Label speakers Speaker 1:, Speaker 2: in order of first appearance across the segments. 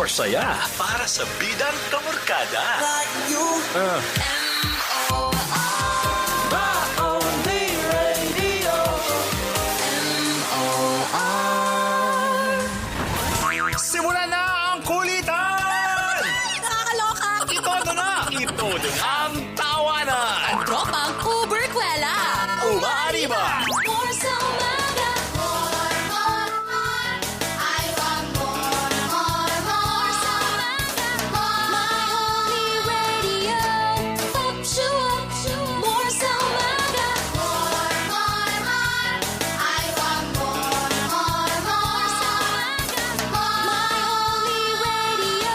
Speaker 1: More saya para sa bidang kamorkada. Simula na ang kulitan!
Speaker 2: Nakakaloka!
Speaker 1: Itodo na! Itodo na ang tawanan!
Speaker 2: Tropang Uberkwela!
Speaker 1: Umaariba!
Speaker 2: More sa umaga! More, more, more. I want more, more, more sa umaga. More. My only radio. Up, shoo, up, shoo. More sa umaga. More, more, more. I want more, more, more sa umaga. More. My only radio.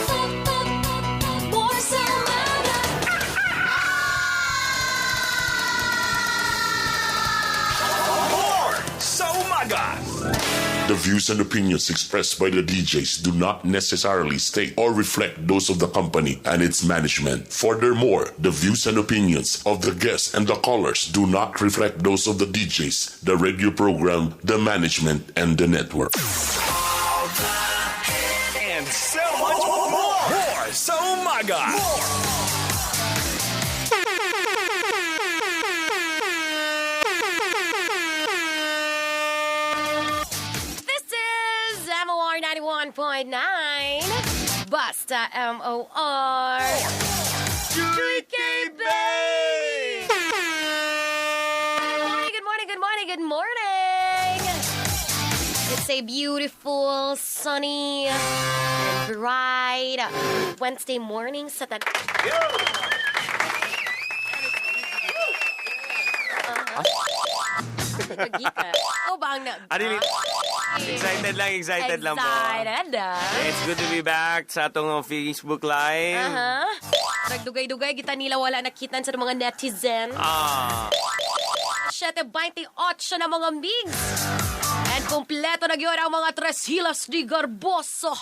Speaker 2: Up, up, up, up. More sa umaga.
Speaker 1: More sa umaga!
Speaker 3: The views and opinions expressed by the DJs do not necessarily state or reflect those of the company and its management. Furthermore, the views and opinions of the guests and the callers do not reflect those of the DJs, the radio program, the management, and the network.
Speaker 1: And so much more! More sa umaga! More!
Speaker 2: This is MOR 91.9. Basta MOR.
Speaker 1: Tricky Bay!
Speaker 2: Good morning, good morning, good morning, good morning. It's a beautiful, sunny, and bright Wednesday morning sa tan- Uh-huh. Oh, bang na.
Speaker 4: Arili, excited lang po.
Speaker 2: Excited, ah.
Speaker 4: It's good to be back sa atong Facebook Live.
Speaker 2: Aha. Nagdugay-dugay, kita nila wala nakitan sa mga netizen.
Speaker 4: Ah,
Speaker 2: 7:28 na mga migs. And kompleto na gyud ang mga tres hilas ni Garboso.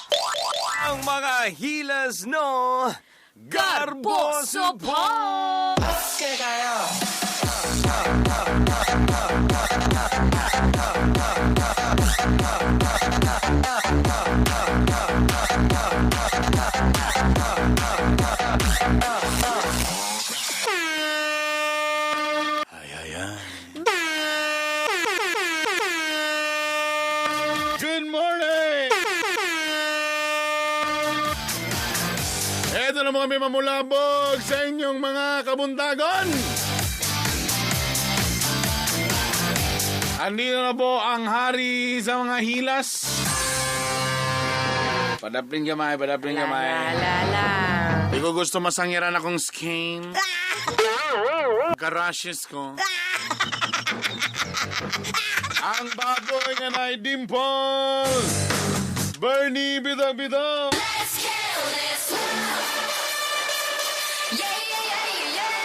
Speaker 4: Ang mga hilas no
Speaker 2: Garboso
Speaker 4: Garboso
Speaker 2: po!
Speaker 1: Ay, ay, ay.
Speaker 5: Good morning! Eto na mga may mamulabog sa inyong mga kabuntagon! Andito na po ang hari sa mga hilas. Padaplin gamay, padaplin
Speaker 2: La,
Speaker 5: gamay.
Speaker 2: la, la, la.
Speaker 5: Di ko gusto masangiran akong skin. Garashes ko. Ang baboy nga na dimple. Bernie Bidang Bidang.
Speaker 2: Let's kill this world. Yeah, yeah, yeah, yeah, yeah.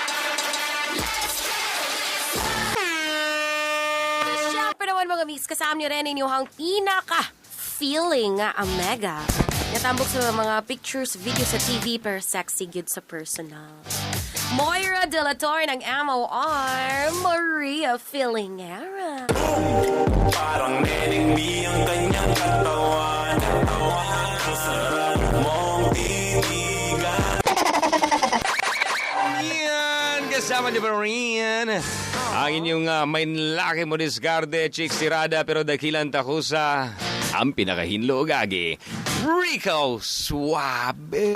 Speaker 2: Let's kill this world. Siyempre naman mga miss, kasama niyo rin inyong pinaka-feeling nga ang mega. Natambok sa mga pictures, videos sa TV, pero sexy good sa personal. Moira De La Torre ng MOR, Maria Feelingera.
Speaker 6: Parang neneng B ang kanyang katawan. Katawan. Sarap mong titigan.
Speaker 4: Yan, kasama niyo pa rin ang inyong may laki mo discarte, chicks tirada pero dakilan takusa, ang pinakahinlo gagi, Rico Suave.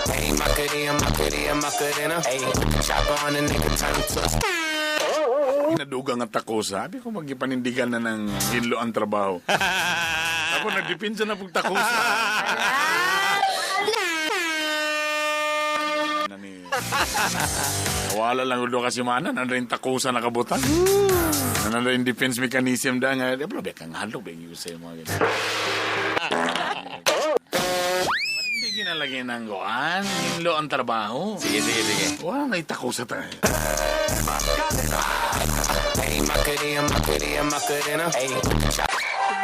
Speaker 6: Hey, Macarena, Macarena, Macarena. Hey, chop on a nigga, turn to
Speaker 5: Nadugang at ako, sabi ko magipanindigan na ng hinlo ang trabaho. Ako nagdipinsa na pong takusa. Nani. Wala lang ulo kasi mana, nan rin takusa nakabutan. Nan rin defense mechanism da nga, di ba kang halo ba yung sa mga ganyan. Hindi ginalagay ng goan, hinlo ang trabaho.
Speaker 4: Sige, sige, sige.
Speaker 5: Wala na itakusa tayo.
Speaker 6: Hey, Macarena, Macarena, Macarena. Hey, chop.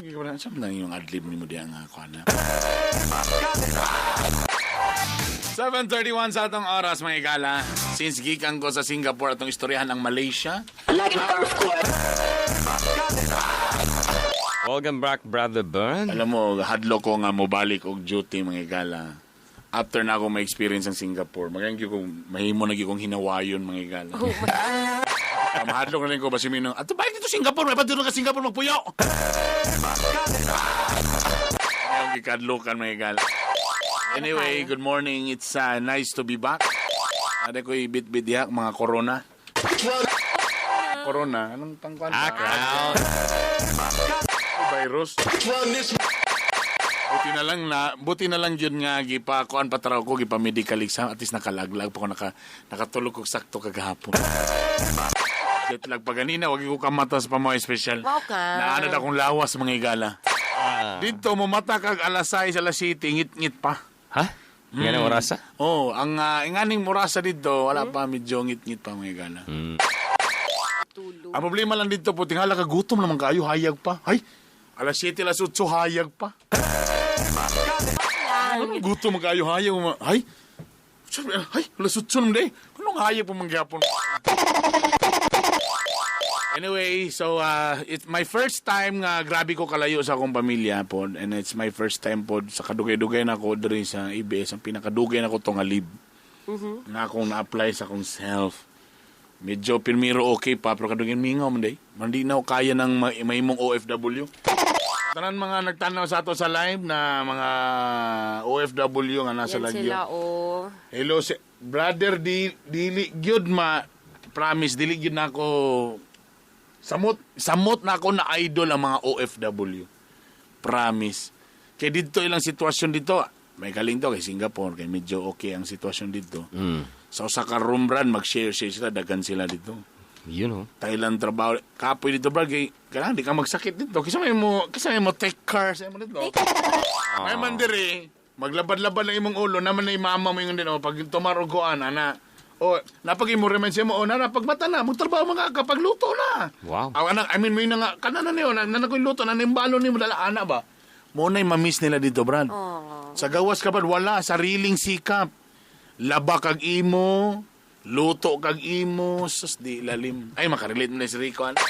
Speaker 5: Hindi ko na, saan lang yung adlib ni mo di ang kuha na? 7:31 sa atong oras, mga igala. Since gikan ko sa Singapore, atong istoryahan ang Malaysia.
Speaker 7: Like an earthquake.
Speaker 4: Welcome back, Brother Bern.
Speaker 5: Alam mo, hadlo ko nga mobalik og duty, mga igala. After na ako ma-experience ang Singapore, magayon gyud kong mahimo na gyud kong hinawayon, mga igala.
Speaker 8: Oh.
Speaker 5: Mahadlo ko na rin ko ba si Mino. Ato balik dito Singapore, may padulong ka Singapore magpuyo. Ayaw gikadlokan, mga igala. Anyway, good morning. It's nice to be back. Ada ko ibit-bit diha mga corona. Corona, anong tangkuan?
Speaker 4: Ah, crown.
Speaker 5: Virus. Buti na lang yun nga gipa kuan pa taraw ko gipa medical exam, at least nakalaglag pa ko, nakatulog ko sakto kagahapon. Jet lag pa ganina, wag ko kamata sa pamoy special.
Speaker 8: Wow ka.
Speaker 5: Naanad akong lawas, mga igala. Dito mo mata kag alas 6, alas 7, ngit-ngit pa.
Speaker 4: Ha? Nga na orasa?
Speaker 5: Oh, ang inganing morasa dito, wala pa, medyo ngit-ngit pa, mga igala.
Speaker 8: Tulog.
Speaker 5: Ang problema lang dito po, tingala ka gutom naman kayo, hayag pa. Ay, alas 7, alas 8, hayag pa. Anong gutom kayo, hayag mo? Ay, sabi, ay, alas 8 naman day. Anong hayag po mangyapon? Anyway, so it's my first time nga grabe ko kalayo sa akong pamilya po, and it's my first time po sa kadugay-dugay na ko diri sa ABS, ang pinakadugay na ko to nga leave. Nga akong na-apply sa akong self. Medyo pirmiro okay pa, pero kadugay mingaw man day. Mandi na ko kaya ng mahimong OFW. Tanan mga nagtanaw sa ato sa live na mga OFW nga nasa
Speaker 8: Yan
Speaker 5: lagyo.
Speaker 8: sila, oh.
Speaker 5: Hello, si, brother, dili gyud ma promise, dili gyud na ako samot samot na ako na idol ang mga OFW. Promise. Kay dito ilang sitwasyon dito, may galing to kay Singapore, kay medyo okay ang sitwasyon dito. Sa usa ka room brand, mag-share-share sila, daghan sila dito.
Speaker 4: Yun, oh.
Speaker 5: Thailand trabaho. Kapoy dito, brad, kay kailangan di ka magsakit dito. Kisa may mo take car sa imo dito. May man diri, maglabad-labad lang imong ulo, naman na imama mo yung din, oh, pag tumarugoan, ana. O, napag imo remind siya mo, oh, na, pagmata na, magtrabaho mga kapag luto na.
Speaker 4: Wow.
Speaker 5: Aw, anak, I mean, may na nga, kanan na niyo, na, na, na, luto, na, na, ni mo, dala, ana ba? Mo na'y mamiss nila dito, brad. Sa gawas ka, brad, wala, sariling sikap. Laba kag imo, luto kag imo, sus, di lalim. Ay, makarelate mo na si Rico, ano?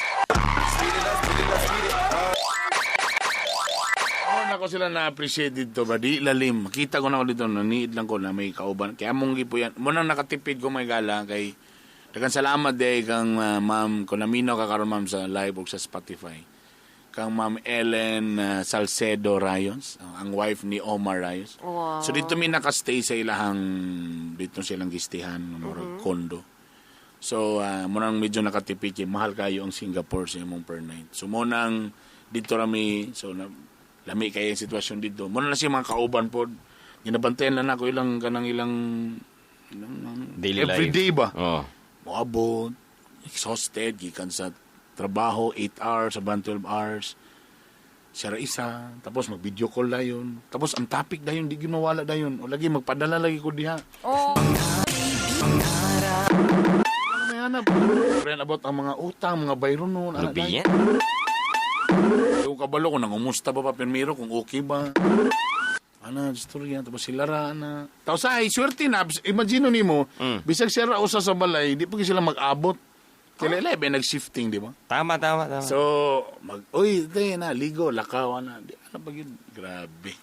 Speaker 5: Mo na ko sila na-appreciate dito ba? Di lalim. Makita ko na ako dito, naniid lang ko na may kauban. Kaya mong gipo yan. Muna nakatipid ko may gala kay daghang salamat day kang ma'am kung naminaw ka karon, ma'am, sa live o sa Spotify. Kang Ma'am Ellen Salcedo Rayos, ang wife ni Omar Rayos.
Speaker 8: Wow.
Speaker 5: So dito mi nakastay sa ilahang dito silang gistihan, murag condo. So munang medyo nakatipid kay mahal kayo ang Singapore sa imong per night. So munang dito rami, so na, lami kayo ang sitwasyon dito. Muna na siya mga kauban pod. Ginabantayan lang ako ilang kanang ilang, ilang
Speaker 4: Daily life.
Speaker 5: everyday ba?
Speaker 4: Oh.
Speaker 5: Moabot, exhausted, gikan sa trabaho, 8 hours, aban 12 hours. Siya ra isa, tapos mag-video call na yun. Tapos ang topic na yun, di gyud mawala na yun. O lagi, magpadala lagi ko diha.
Speaker 8: Oh.
Speaker 5: Ano may hanap? Rin about ang mga utang, mga bayro noon.
Speaker 4: Ano
Speaker 5: Ano
Speaker 4: ba yan?
Speaker 5: Yung kabalo ko, nangumusta ba pa pirmiro kung okay ba? Ana, istorya. Tapos sila ra, ana. Tapos ay, swerte na. Imagine nimo, bisag siya ra usa sa balay, di pa gyud sila mag-abot. Kaya oh. nag-shifting, di ba?
Speaker 4: Tama, tama, tama.
Speaker 5: So, mag, uy, di na, ligo, lakaw, ana. Di, ano ba yun? Grabe.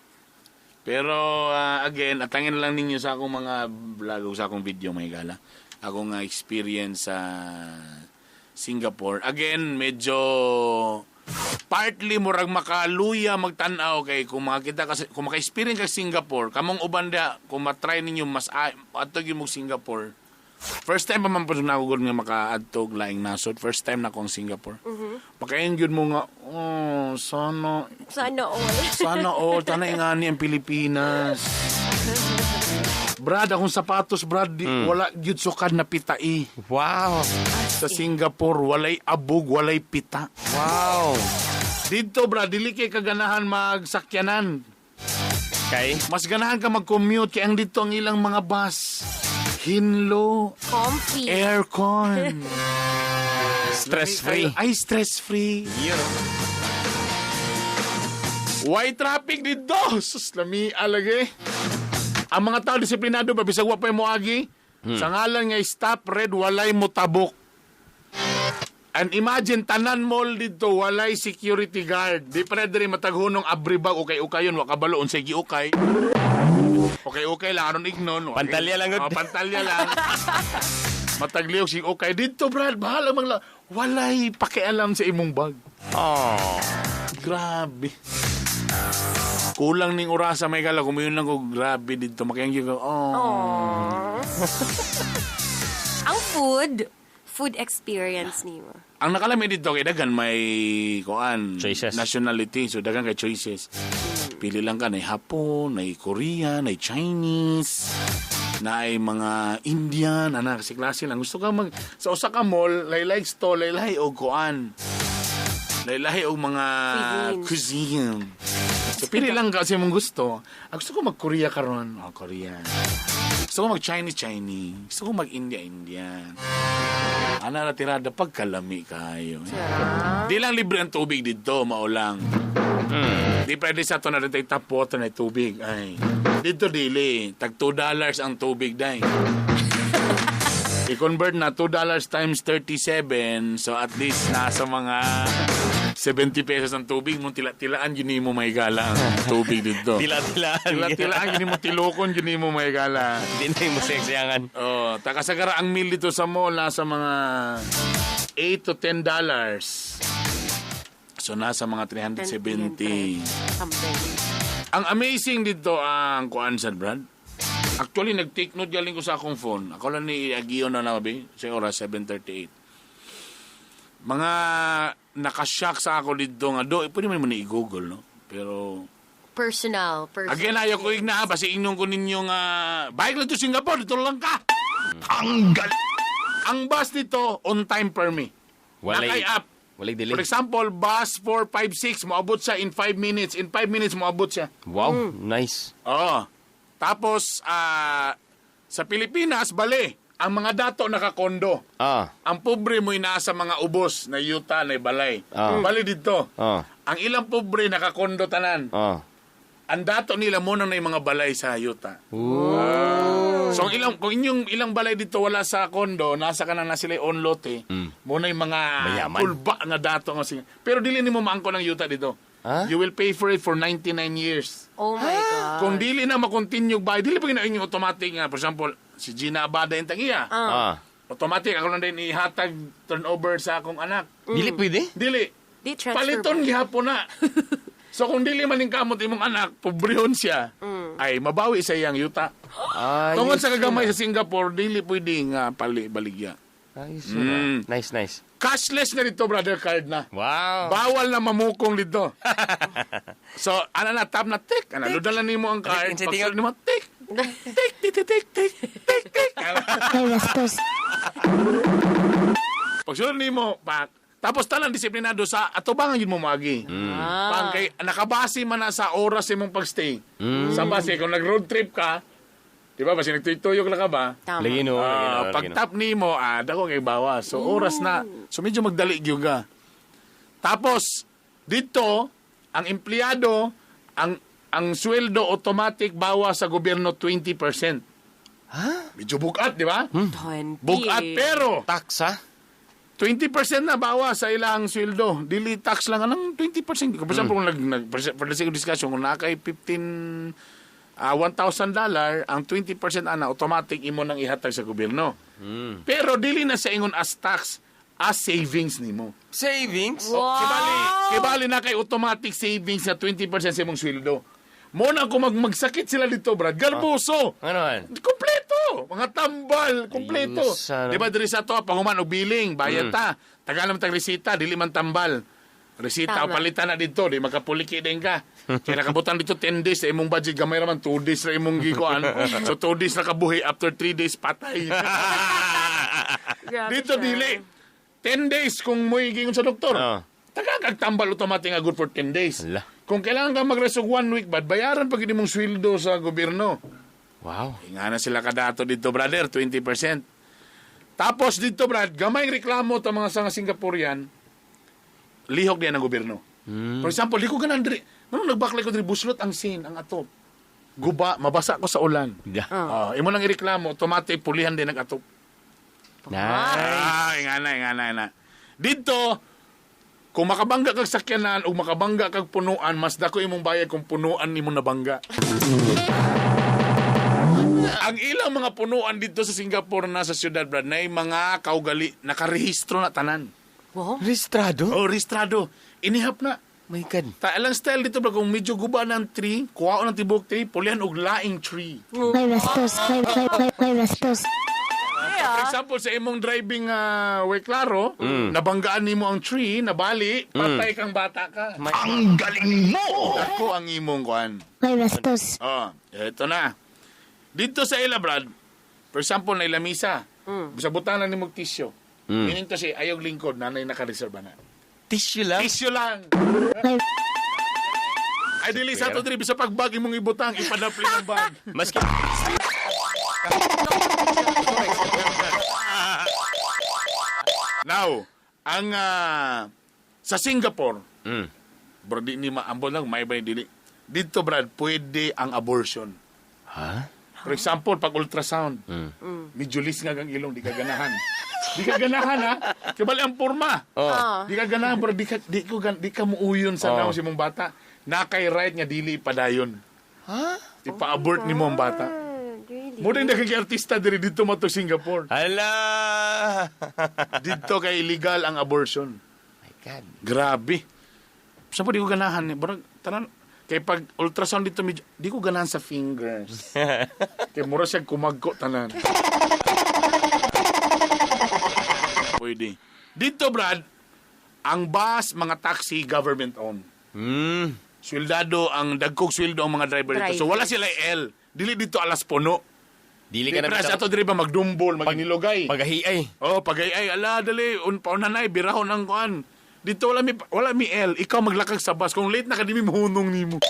Speaker 5: Pero, again, atangin lang ninyo sa akong mga vlog o sa akong video, may gala. Akong experience sa Singapore. Again, medyo partly murag makaluya magtan-aw kay kung makakita kasi kung maka-experience ka sa Singapore, kamong uban da, kung matry ninyo mas adto gyud mo Singapore. First time pa man po na ako gud nga makaadto og laing nasod. First time na ako ang Singapore. Makaingon gyud mo nga, oh, sana
Speaker 8: Sana all.
Speaker 5: sana all, tanay nga ni ang Pilipinas. Brad, akong sapatos, Brad, di, wala gyud sukad na pitai.
Speaker 4: Wow.
Speaker 5: Sa Singapore, walay abog, walay pita.
Speaker 4: Wow.
Speaker 5: Dito, Brad, dili kay kaganahan magsakyanan.
Speaker 4: Kay?
Speaker 5: Mas ganahan ka mag-commute kay ang dito ang ilang mga bus. Hinlo,
Speaker 8: Comfy.
Speaker 5: aircon.
Speaker 4: Stress-free.
Speaker 5: Ay, stress-free.
Speaker 4: Yun.
Speaker 5: Why traffic dito? Sus, lami alagi. Ang mga tao disiplinado ba bisag wa pa moagi? Sa ngalan nga stop red walay mo tabok. And imagine, tanan mall dito, walay security guard. Di pa na diri mataghunong abri bag, ukay-ukayon, wakabalo, unsay giukay. Okay-okay lang, aron ignon.
Speaker 4: Pantalya lang, gud.
Speaker 5: Oh, pantalya lang. Matagliog si ukay. Dito, Brad, bahala mang walay pakialam sa imong bag.
Speaker 4: Oh.
Speaker 5: Grabe. Kulang ning orasa may gala. Kumayon lang ko, grabe dito. Makianggi ko, oh.
Speaker 8: Ang food experience nimo.
Speaker 5: Ang nakalami dito kay daghan may kuan
Speaker 4: Choices.
Speaker 5: Nationality, so daghan kay choices. Pili lang ka nay Hapon, nay Korean, nay Chinese, nay mga Indian, ana kasi klase lang. Gusto ka mag sa usa ka mall, laylay store, laylay og kuan. Laylay og mga cuisine. So pili lang ka sa imong gusto. Ah, gusto ko mag-Korea karon. Oh, Korean. Gusto ko mag-Chinese, Chinese. Gusto ko mag-India, Indian. Ana ra tirada pagkalami kayo. Di lang libre ang tubig dito, maulang. Di pwede sa ato na rin tayo tap water na tubig. Ay. Dito dili, tag $2 ang tubig day. I-convert na $2 times 37, so at least nasa mga 70 pesos ang tubig mo, tila-tilaan yun mo may gala ang tubig dito.
Speaker 4: Tila-tilaan.
Speaker 5: Tila-tilaan yun mo, tilokon yun mo may gala.
Speaker 4: Hindi na yung masayang-sayangan.
Speaker 5: Oh, takasagara ang meal dito sa mall nasa mga $8 to $10. So nasa mga 370.
Speaker 8: Something.
Speaker 5: Ang amazing dito ang kuan sad Brad. Actually nag-take note galing ko sa akong phone. Ako lang ni Agio na nabi sa oras 7:38. Mga nakashock sa ako dito nga do, eh, pwede man mo ni i-Google no. Pero
Speaker 8: Personal. Personal.
Speaker 5: again ayaw ko igna basi ingnon ko ninyo nga bike lang to Singapore dito lang ka. Ang gal Ang bus dito on time per me.
Speaker 4: Walay,
Speaker 5: Nakay app.
Speaker 4: walay delay.
Speaker 5: For example, bus 456 moabot siya in 5 minutes. In 5 minutes moabot siya.
Speaker 4: Wow, nice.
Speaker 5: Oo. Tapos sa Pilipinas, bale, ang mga dato nakakondo. Ang pobre mo'y nasa mga ubos na yuta na balay. Bale dito. Ang ilang pobre nakakondo tanan. Ang dato nila mo na yung mga balay sa yuta. So ang ilang kung inyong ilang balay dito wala sa kondo, nasa kanan na sila on lote, mo na yung mga
Speaker 4: Mayaman.
Speaker 5: kulba nga dato nga sige. Pero dili nimo maangko ng yuta dito.
Speaker 4: Ah?
Speaker 5: You will pay for it for 99 years.
Speaker 8: Oh my God.
Speaker 5: Kung dili na makontinue bay, dili pa gina inyong automatic nga. For example, si Gina Abada yung tagiya. Automatic ako lang din ihatag turnover sa akong anak.
Speaker 4: Dili pwede?
Speaker 5: Dili.
Speaker 8: Di transfer.
Speaker 5: Paliton gihapon na. So kung dili man ning kamot imong anak, pobrehon siya. Ay mabawi sa iyang yuta.
Speaker 4: Ayos
Speaker 5: Tungod sa kagamay
Speaker 4: na.
Speaker 5: sa Singapore, dili pwede nga pali baligya.
Speaker 4: Ayos na. Nice, nice.
Speaker 5: Cashless na dito, brother, card na.
Speaker 4: Wow.
Speaker 5: Bawal na mamukong dito. So, ana na, tap na, tik. Ana, ludan lang nimo ang card.
Speaker 4: Inside
Speaker 5: Pagsulod nimo, tik. Tik, tik, tik, tik, tik, tik, tik. Pagsulod nimo, pak. Tapos talang disiplinado sa atubangan yun mo magi. Pang kay nakabase man na sa oras imong pagstay. Sa base kung nag road trip ka, di ba basi nagtuyok na ka ba?
Speaker 8: Tama.
Speaker 4: Lagi no, lagi no,
Speaker 5: Ah,
Speaker 4: lagi no.
Speaker 5: pag tap nimo, dako kay bawas. So oras na. So medyo magdali gyud ka. Tapos dito ang empleyado ang sweldo automatic bawas sa gobyerno 20%. Ha? Medyo bugat, di ba?
Speaker 8: 20.
Speaker 5: Bugat pero
Speaker 4: Tax, ha?
Speaker 5: 20% na bawas sa ilang sweldo. Dili tax lang anong 20%. Kung for example, kung for the sake of discussion, kung nakay 15 $1,000, ang 20% ana automatic imo nang ihatag sa gobyerno. Pero dili na sa ingon as tax, as savings nimo.
Speaker 4: Savings?
Speaker 8: Wow.
Speaker 5: Kibali na kay automatic savings na 20% sa imong sweldo. Mo na kung magsakit sila dito, Brad. Garboso.
Speaker 4: Ano man?
Speaker 5: Kompleto! Mga tambal, kompleto.
Speaker 4: Ayos, ano?
Speaker 5: Di ba diri sa to, panguman og billing, bayad ta. Tagalog tag resita, dili man tambal. Resita,
Speaker 8: Tama.
Speaker 5: palitan na dito, di makapuliki din ka. Kaya nakabutan dito 10 days sa imong budget, gamay ra man 2 days ra imong gikuan. So 2 days na kabuhi, after 3 days patay.
Speaker 8: Grabe
Speaker 5: Dito
Speaker 8: siya.
Speaker 5: dili. 10 days kung mo'y gingon sa doktor. Taga kag tambal automatic nga good for 10 days.
Speaker 4: Ala.
Speaker 5: Kung kailangan ka mag-rest og 1 week, bad bayaran pag imong sweldo sa gobyerno.
Speaker 4: Wow.
Speaker 5: Nga na sila kadato dito, brother, 20%. Tapos dito, Brad, gamay reklamo ta mga sa Singaporean, lihok diyan ang gobyerno. For example, di ko ganan diri. Manong nagbaklay ko diri buslot ang sin, ang atop. Guba, mabasa ko sa ulan.
Speaker 4: Yeah.
Speaker 5: Ah, imo nang ireklamo, automatic pulihan din ang atop.
Speaker 4: Nice.
Speaker 5: Ah, ingana, ingana, ingana. Dito, kung makabangga kag sakyanan o makabangga kag punuan, mas dako imong bayad kung punuan nimo nabangga. Ang ilang mga punuan dito sa Singapore na sa siyudad, Brad, na mga kaugali, nakarehistro na tanan.
Speaker 8: Wow.
Speaker 4: Registrado?
Speaker 5: Oh, rehistrado. Inihap na.
Speaker 4: My God.
Speaker 5: Ta alang style dito bro, kung medyo guba ng tree, kuha ng tibok tree, pulihan og laing tree.
Speaker 7: May bastos, may, may, may, may bastos.
Speaker 5: For example, sa imong driving way klaro, nabanggaan nimo ang tree, nabali, patay kang bata ka.
Speaker 1: Ang galing mo!
Speaker 5: Ako ang imong kuan.
Speaker 7: May bastos.
Speaker 5: Oh, eto na. Dito sa ila, Brad, for example, na ilamisa, mm. Sa butang lang nimo tissue. Meaning to say, ayog lingkod, nanay nakareserba na.
Speaker 4: Tissue lang?
Speaker 5: Tissue lang!
Speaker 7: May
Speaker 5: Ay, dili sa ato diri, bisa pagbag imong ibutang, ipadapli ang bag.
Speaker 4: Maski...
Speaker 5: Now, ang sa Singapore, bro, di ni maambon lang, may ba yung dili. Dito, Brad, pwede ang abortion.
Speaker 4: Ha?
Speaker 5: For example, pag ultrasound, medyo nga kang ilong, di ka ganahan. Di ka ganahan, ha? Kibali ang porma.
Speaker 4: Oh.
Speaker 5: Di ka ganahan, bro, di ka muuyon sa
Speaker 4: Oh.
Speaker 5: naon si mong bata. Nakay right nga dili ipadayon.
Speaker 4: Ha?
Speaker 5: Ipa-abort ni mo ang bata.
Speaker 8: Really?
Speaker 5: Mo din artista diri dito mato Singapore.
Speaker 4: Hala!
Speaker 5: Dito kay illegal ang abortion.
Speaker 4: My God.
Speaker 5: Grabe. Sa po di ko ganahan eh. Barang, tanan, kay pag ultrasound dito, medyo, di ko ganahan sa fingers. Kay mura siya kumagko tanan. Pwede. Dito, Brad, ang bus, mga taxi, government owned. Swildado, ang dagkog sweldo ang mga driver dito. So wala sila L. Dili dito alas puno.
Speaker 4: Dili
Speaker 5: Di
Speaker 4: ka na
Speaker 5: pra, sa ato diri ba magdumbol, maginilogay.
Speaker 4: Paghahiay.
Speaker 5: Oh, pag ay ala dali un paunanay birahon ang kuan. Dito wala mi L. Ikaw maglakag sa bus. Kung late na ka di mi mahunong nimo.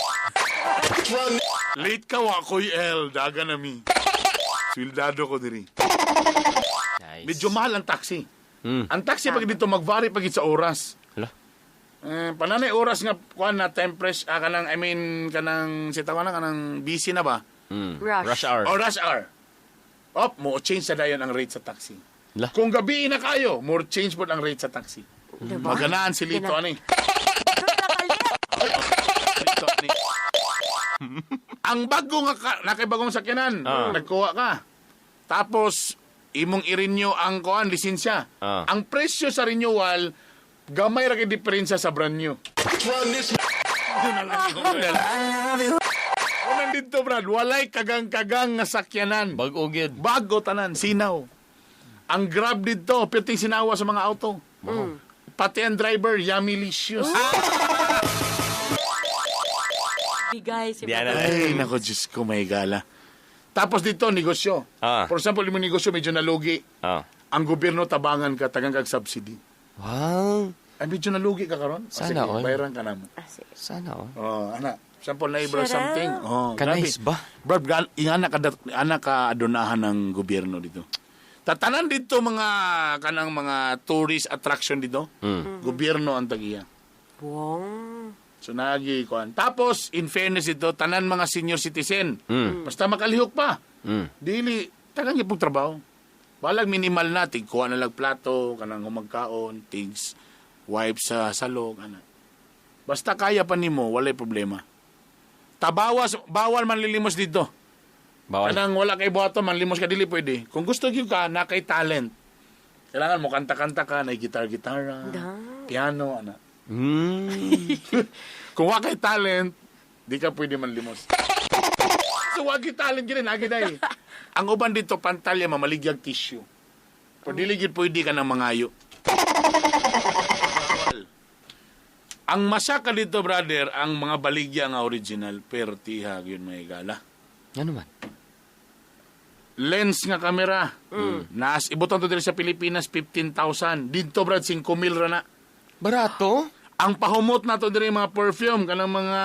Speaker 5: Late ka wa ko'y L, daga na mi. Swildado ko diri.
Speaker 4: Nice.
Speaker 5: Medyo mahal ang taxi. Ang taxi pag dito mag-vary pag sa oras.
Speaker 4: Hala.
Speaker 5: Eh, pananay oras nga kuan na time press kanang I mean kanang sitaw na kanang busy na ba?
Speaker 8: Rush.
Speaker 4: Rush hour.
Speaker 5: O rush hour. Op, mo change sa dayon ang rate sa taxi.
Speaker 4: Lah.
Speaker 5: Kung gabi na kayo, more change po ang rate sa taxi.
Speaker 8: Diba?
Speaker 5: Maganaan si Lito ani. Lito ani. Ang bago nga ka, nakibagong sakyanan, nagkuha ka. Tapos imong i-renew ang kuan lisensya. Ang presyo sa renewal gamay ra kay diferensya sa brand new. Doon na lang. Unang dito, Brad, walay kagang-kagang nga sakyanan.
Speaker 4: Bag-o gyud.
Speaker 5: Bago tanan, sinaw. Ang Grab dito, pirting sinawa sa mga auto. Pati ang driver, yummy-licious.
Speaker 8: Bigay si
Speaker 4: Diana.
Speaker 5: Ay, nako, Diyos ko, may gala. Tapos dito, negosyo. For example, yung negosyo medyo nalugi. Ang gobyerno tabangan ka, tagang kag subsidy.
Speaker 4: Wow.
Speaker 5: Ay, medyo nalugi ka karon? O,
Speaker 4: Sana
Speaker 5: sige,
Speaker 4: all.
Speaker 5: bayaran ka na mo.
Speaker 8: Ah, sige.
Speaker 4: Sana oh.
Speaker 5: Oh, ana. Example, na bro,
Speaker 8: Sarap.
Speaker 5: something. Oh,
Speaker 4: Kanais
Speaker 5: grabe.
Speaker 4: ba?
Speaker 5: Bro, ingana ka, ana ka adunahan ng gobyerno dito. Tatanan dito mga kanang mga tourist attraction dito. Gobyerno ang tagiya.
Speaker 8: Wong.
Speaker 5: So naagi kuan. Tapos in fairness dito tanan mga senior citizen. Basta makalihok pa. Dili tagang gipong trabaho. Balag minimal na tig kuha na lang plato kanang humagkaon, tigs wipe sa salog ana. Basta kaya pa nimo, walay problema. Tabawas bawal manlilimos dito.
Speaker 4: Bawal.
Speaker 5: Kanang wala kay buhaton manlimos ka dili pwede. Kung gusto gyud ka na kay talent. Kailangan mo kanta-kanta ka, na gitar-gitara, piano, ana. Kung wa kay talent, di ka pwede manlimos. So wa kay talent gid agi day. Ang uban dito pantalya mamaligyag tissue. Pero dili gid pwede ka nang mangayo. Bawal. Ang masaka dito, brother, ang mga baligya nga original, pertiha yun may gala.
Speaker 4: Ano man?
Speaker 5: Lens nga kamera. Nas ibutang to diri sa Pilipinas 15,000. Dito brad 5,000 ra na.
Speaker 4: Barato?
Speaker 5: Ang pahumot na to diri mga perfume kanang mga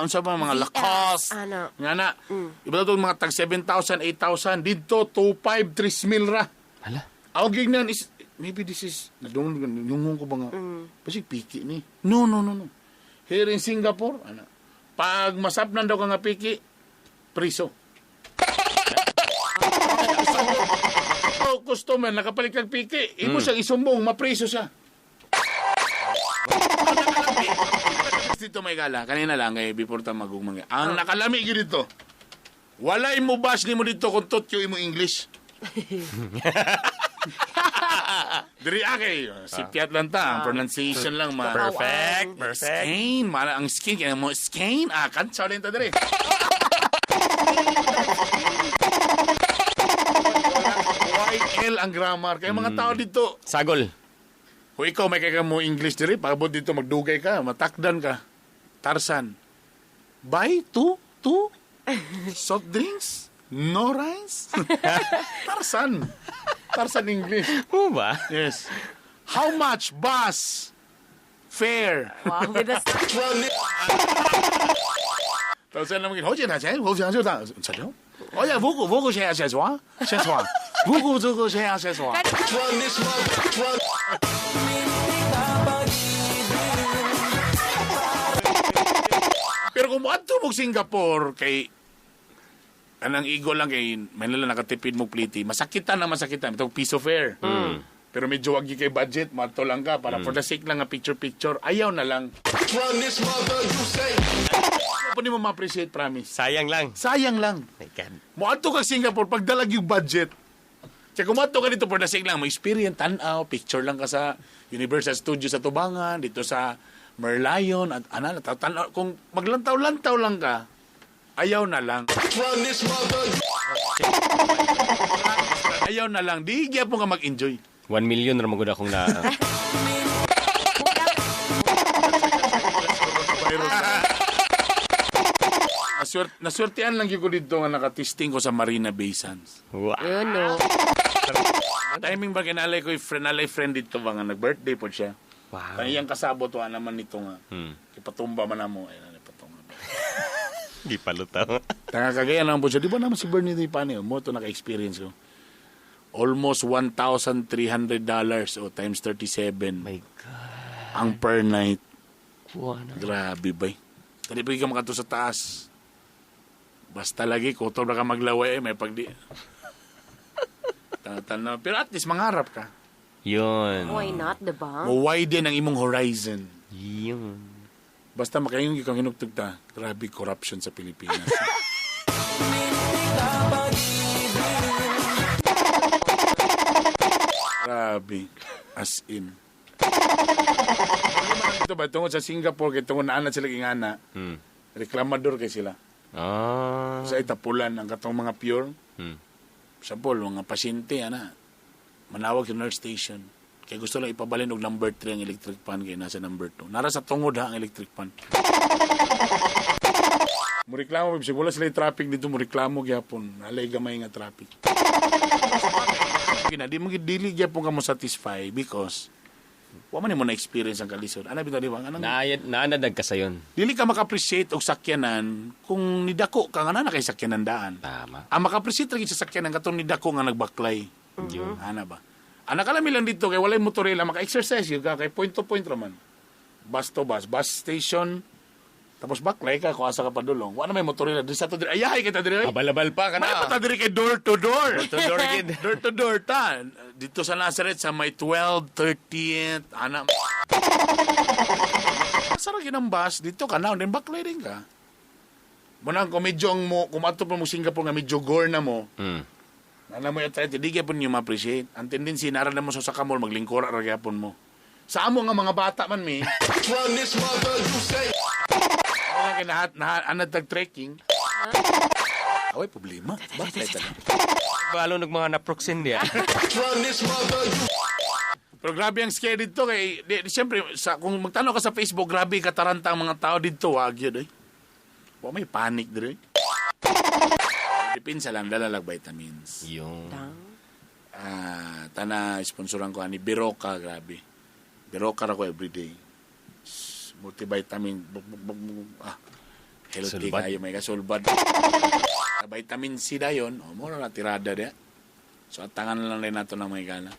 Speaker 5: unsa ba mga Lacoste.
Speaker 8: Ano?
Speaker 5: Nga na. Ibutang to mga tag 7,000, 8,000 dito 2,500, 3,000 ra.
Speaker 4: Hala.
Speaker 5: Ang gignan is maybe this is nadungog nungon ko ba nga. Basig piki ni. No, no, no, no. Here in Singapore, ana. Pag masapnan daw ka nga piki, priso. Oh, customer, nakapalit kag piki. Imo siyang isumbong, mapriso siya. Dito may gala, kanina lang kay before ta magugmang. Ang nakalami gyud dito. Walay mo bash nimo dito kung totyo imo English. Diri kay si Piat lang ta, ang pronunciation lang ma.
Speaker 4: Perfect, perfect.
Speaker 5: Skin, mala ang skin kaya mo skin ah kantsaw din ta diri. YL ang grammar. Kaya mga tao dito,
Speaker 4: Sagol.
Speaker 5: kung ikaw may kaya mo English diri, pabot dito magdugay ka, matakdan ka. Tarsan. Buy two, two soft drinks, no rice. Tarsan. Tarsan English.
Speaker 4: Oo ba?
Speaker 5: Yes. How much bus fare?
Speaker 8: Wow, with a
Speaker 5: 到时那么好简单，钱好简单就当啥了？哎呀，五个五个钱要先刷，先刷，五个这个钱要先刷。Pero kung moadto mo Singapore kay anang igo lang kay Manila nakatipid mo pliti, masakitan na masakitan itong piece of fare. Pero medyo wag kay budget, mato lang ka para for the sake lang nga picture picture, ayaw na lang. Ayaw pa ni mo ma-appreciate, promise.
Speaker 4: Sayang lang.
Speaker 5: Sayang lang.
Speaker 4: My God.
Speaker 5: Moadto ka Singapore pagdalag yung budget. Kaya kung moadto ka dito for the sake lang, mo experience tan-aw, picture lang ka sa Universal Studios sa Tubangan, dito sa Merlion, at ana, tatan kung maglantaw-lantaw lang ka, ayaw na lang. Ayaw na lang. Di gyapon ka mag-enjoy.
Speaker 4: 1 million ra magud akong na.
Speaker 5: Naswertean lang gyud ko dito nga nakatesting ko sa Marina Bay Sands.
Speaker 4: Wow.
Speaker 8: Yun, no.
Speaker 5: Timing ba kinalay ko yung friend, nalay friend dito ba nga nag-birthday po siya.
Speaker 4: Wow.
Speaker 5: Ang iyang kasabot wa naman nito nga. Ipatumba man namo ay ipatumba.
Speaker 4: Di palutaw.
Speaker 5: Tanga kagaya naman po siya. Di ba naman si Bernie di Pane? Mo to naka-experience ko. Almost $1,300 o times 37
Speaker 4: My God.
Speaker 5: ang per night.
Speaker 4: Kuha na.
Speaker 5: Grabe bay. Tadi pa ka makato sa taas. Basta lagi, kutob na ka maglaway eh, may pagdi. Tatanaw. Pero at least mangarap ka.
Speaker 4: Yun.
Speaker 8: Why not, diba?
Speaker 5: Mo-widen ang imong horizon.
Speaker 4: Yun.
Speaker 5: Basta makaingon gyud kang hinugtog ta. Grabe corruption sa Pilipinas. Grabe. As in. Ito ba, tungod sa Singapore, kay tungod na sila ingana, reklamador kay sila.
Speaker 4: Ah.
Speaker 5: Sa itapulan ang katong mga pure. Sa Paul, mga pasyente, ana, manawag sa nurse station. Kay gusto lang ipabalin og number 3 ang electric pan kay nasa number 2. Nara sa tungod ha ang electric pan. Mureklamo, bisag wala sila traffic dito, mureklamo gyapon. Alay gamay nga traffic. Kina di mo gid dili gyapon ka mo satisfy because wa man nimo na experience ang kalisod. Ana bitaw di ba? Anang
Speaker 4: Naayad, naanadag ka sayon.
Speaker 5: dili ka maka-appreciate og sakyanan kung nidako ka nga na kay sakyanan daan.
Speaker 4: Tama.
Speaker 5: Ang maka-appreciate ra gyud sa sakyanan katong nidako nga nagbaklay.
Speaker 4: Yun.
Speaker 5: Ana ba? Ana kalami lang dito kay walay motorela maka-exercise gyud ka kay point to point ra man. Bus to bus, bus station tapos baklay ka kung asa ka padulong. Wa na may motorela diri sa to diri. Ayahay kita diri.
Speaker 4: Abalabal pa ka
Speaker 5: May
Speaker 4: na.
Speaker 5: pa ta diri kay door to door.
Speaker 4: Door to door gid.
Speaker 5: Door to door ta. Dito sa Nazareth sa may 12, 13th, ana. Sa ra ang bus dito ka na, then baklay din ka. Muna kung medyo ang mo, kung ato pa mo Singapore nga medyo gore na mo, Ana mo yung di gyapon niyo ma-appreciate. Ang tendency, nara na mo sa sakamol, maglingkor ra gyapon mo. Sa amo nga mga bata man mi. Wala kay nahat nahat anad tag trekking. Away problema. Bakit tayo?
Speaker 4: Balo nag mga naproxen diya.
Speaker 5: Pero grabe ang scare dito kay di, siyempre sa kung magtanaw ka sa Facebook, grabe kataranta ang mga tao dito, wag yun eh. Wa may panic dire. Dipinsa lang dala lang vitamins.
Speaker 4: Yun.
Speaker 5: Ah, tana sponsoran ko ani Biroka, grabe. Biroka ra ko everyday. Multivitamin, buk, buk, buk, buk, ah. Healthy
Speaker 4: Sulbad.
Speaker 5: kayo may kasulbad. Vitamin C dayon, o mo na tirada dia. So atangan na lang rin nato ng mga gana.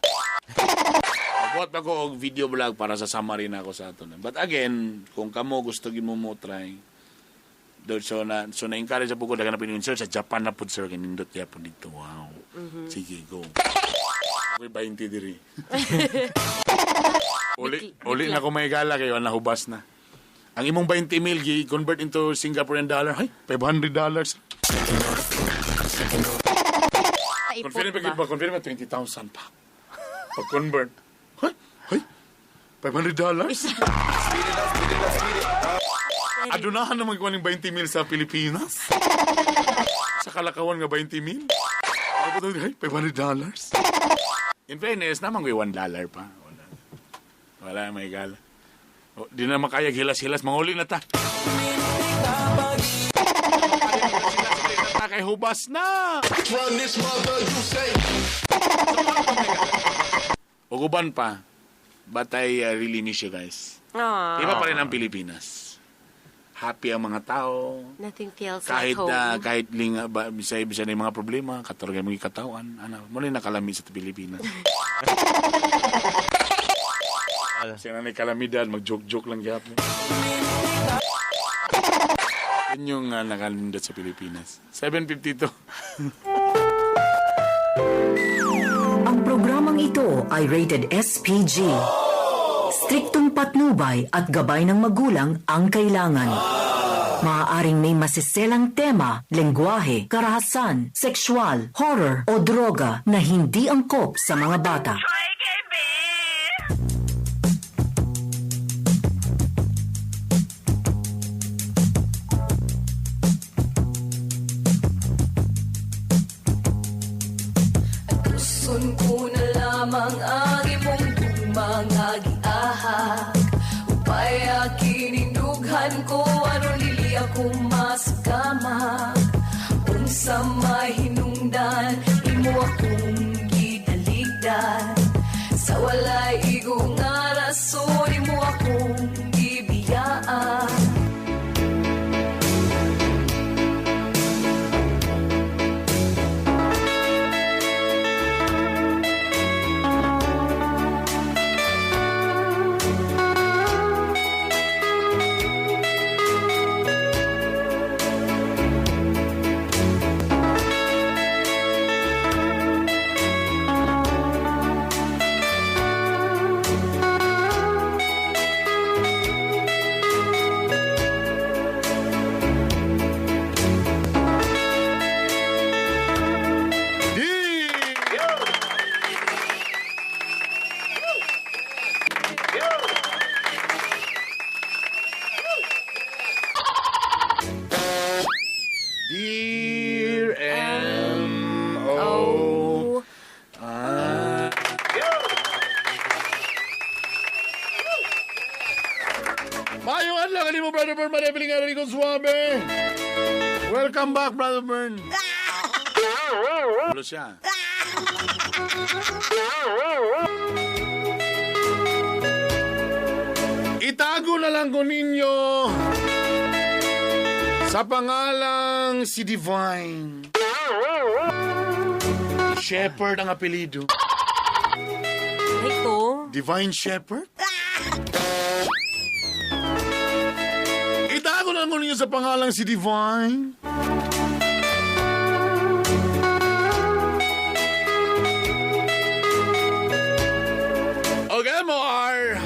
Speaker 5: Buhat pa ko og video vlog para sa summary na ako sa ato. But again, kung kamo gusto gid mo mo try, do so na so na encourage po ko daghan na pinuin sir sa Japan na pud sir kay nindot gyapon dito. Wow. Sige, go. Ako'y 20 diri. Uli, uli na ko may gala kayo, nahubas na. Ang imong 20 mil, gi-convert into Singaporean dollar, ay, $500.
Speaker 8: Ipot
Speaker 5: Confirm
Speaker 8: ba?
Speaker 5: ba? Confirm 20,000 pa. Pag-convert. Ay, ay, $500? Adunahan naman ko ng 20 mil sa Pilipinas. Sa Kalakawan nga 20 mil. Ay, $500. In fairness, naman ko $1 pa. Wala. Wala, may gala. O, di na makaya hilas-hilas. Manguli na ta. Kay hubas na!
Speaker 3: Run this mother, you say.
Speaker 5: O uban pa. But I really miss you guys.
Speaker 8: Aw.
Speaker 5: Iba pa rin ang Pilipinas. Happy ang mga tao.
Speaker 8: Nothing feels
Speaker 5: Kahit
Speaker 8: like home.
Speaker 5: Kahit linga ba bisay bisay na yung mga problema, katarga mga katawan, ano, mo na nakalami sa Pilipinas. Siya na ni kalamidad, mag-joke-joke lang gyapon. Yun yung nakalindot sa Pilipinas. 7:52.
Speaker 9: Ang programang ito ay rated SPG. Striktong patnubay at gabay ng magulang ang kailangan. Maaaring may masiselang tema, lengguwahe, karahasan, sexual, horror o droga na hindi angkop sa mga bata.
Speaker 2: Tuson ko na lamang ang imong gugmang agiahak. Upay akinindughan ko aron dili ako masakamak. Unsa mahinungdan imo akong gitaligdan. Sa walay igo nga rason imo akong gibiyaan.
Speaker 5: Dear M.O. Ah. Maayong adlaw kanimo, Brother Bern. Mareveling nga rin Suave. Welcome back, Brother Bern. Ano siya? Itago na lang ko ninyo sa pangalang si Divine. Shepherd ang apelido.
Speaker 8: Ay ko.
Speaker 5: Divine Shepherd? Itago na lang ko ninyo sa pangalang si Divine. Okay, MOR.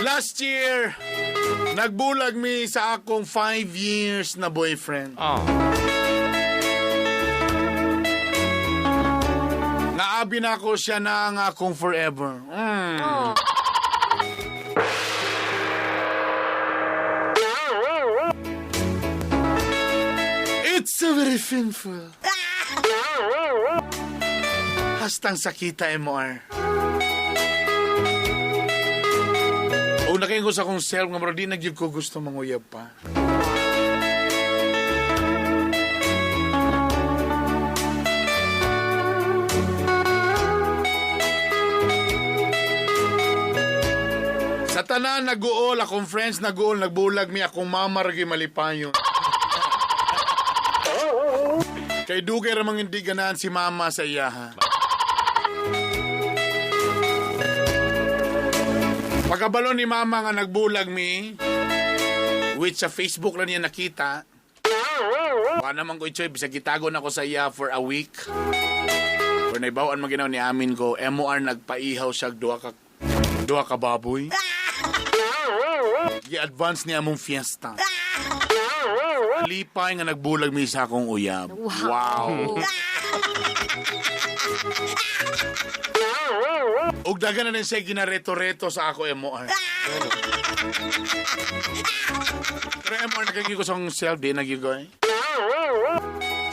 Speaker 5: Last year, nagbulag mi sa akong 5 years na boyfriend.
Speaker 4: Oh.
Speaker 5: Naabi na ako siya na ang akong forever. Mm.
Speaker 8: Oh.
Speaker 5: It's so very painful. Hastang sakita, MR. O nakain ko sa akong self nga bro, di na gyud ko gusto manguyab pa. Sa tanan nag-uol, akong friends nag-uol, nagbulag mi akong mama ra gyud malipayon. Kay dugay ra mang hindi ganahan si mama sa iyaha. Pagkabalo ni mama nga nagbulag mi, which sa Facebook lang niya nakita, Wala naman ko ichoy, bisag gitago na ko sa iya for a week. Pero naibawan man ginaw ni amin ko, MOR nagpaihaw siya duha ka baboy. Gi-advance niya among fiesta. Lipay nga nagbulag mi sa akong uyab.
Speaker 8: Wow.
Speaker 5: Ug dagan na rin siya ginareto-reto sa ako MOR. Pero MOR, nagkagi ko sa akong self, di nagigoy.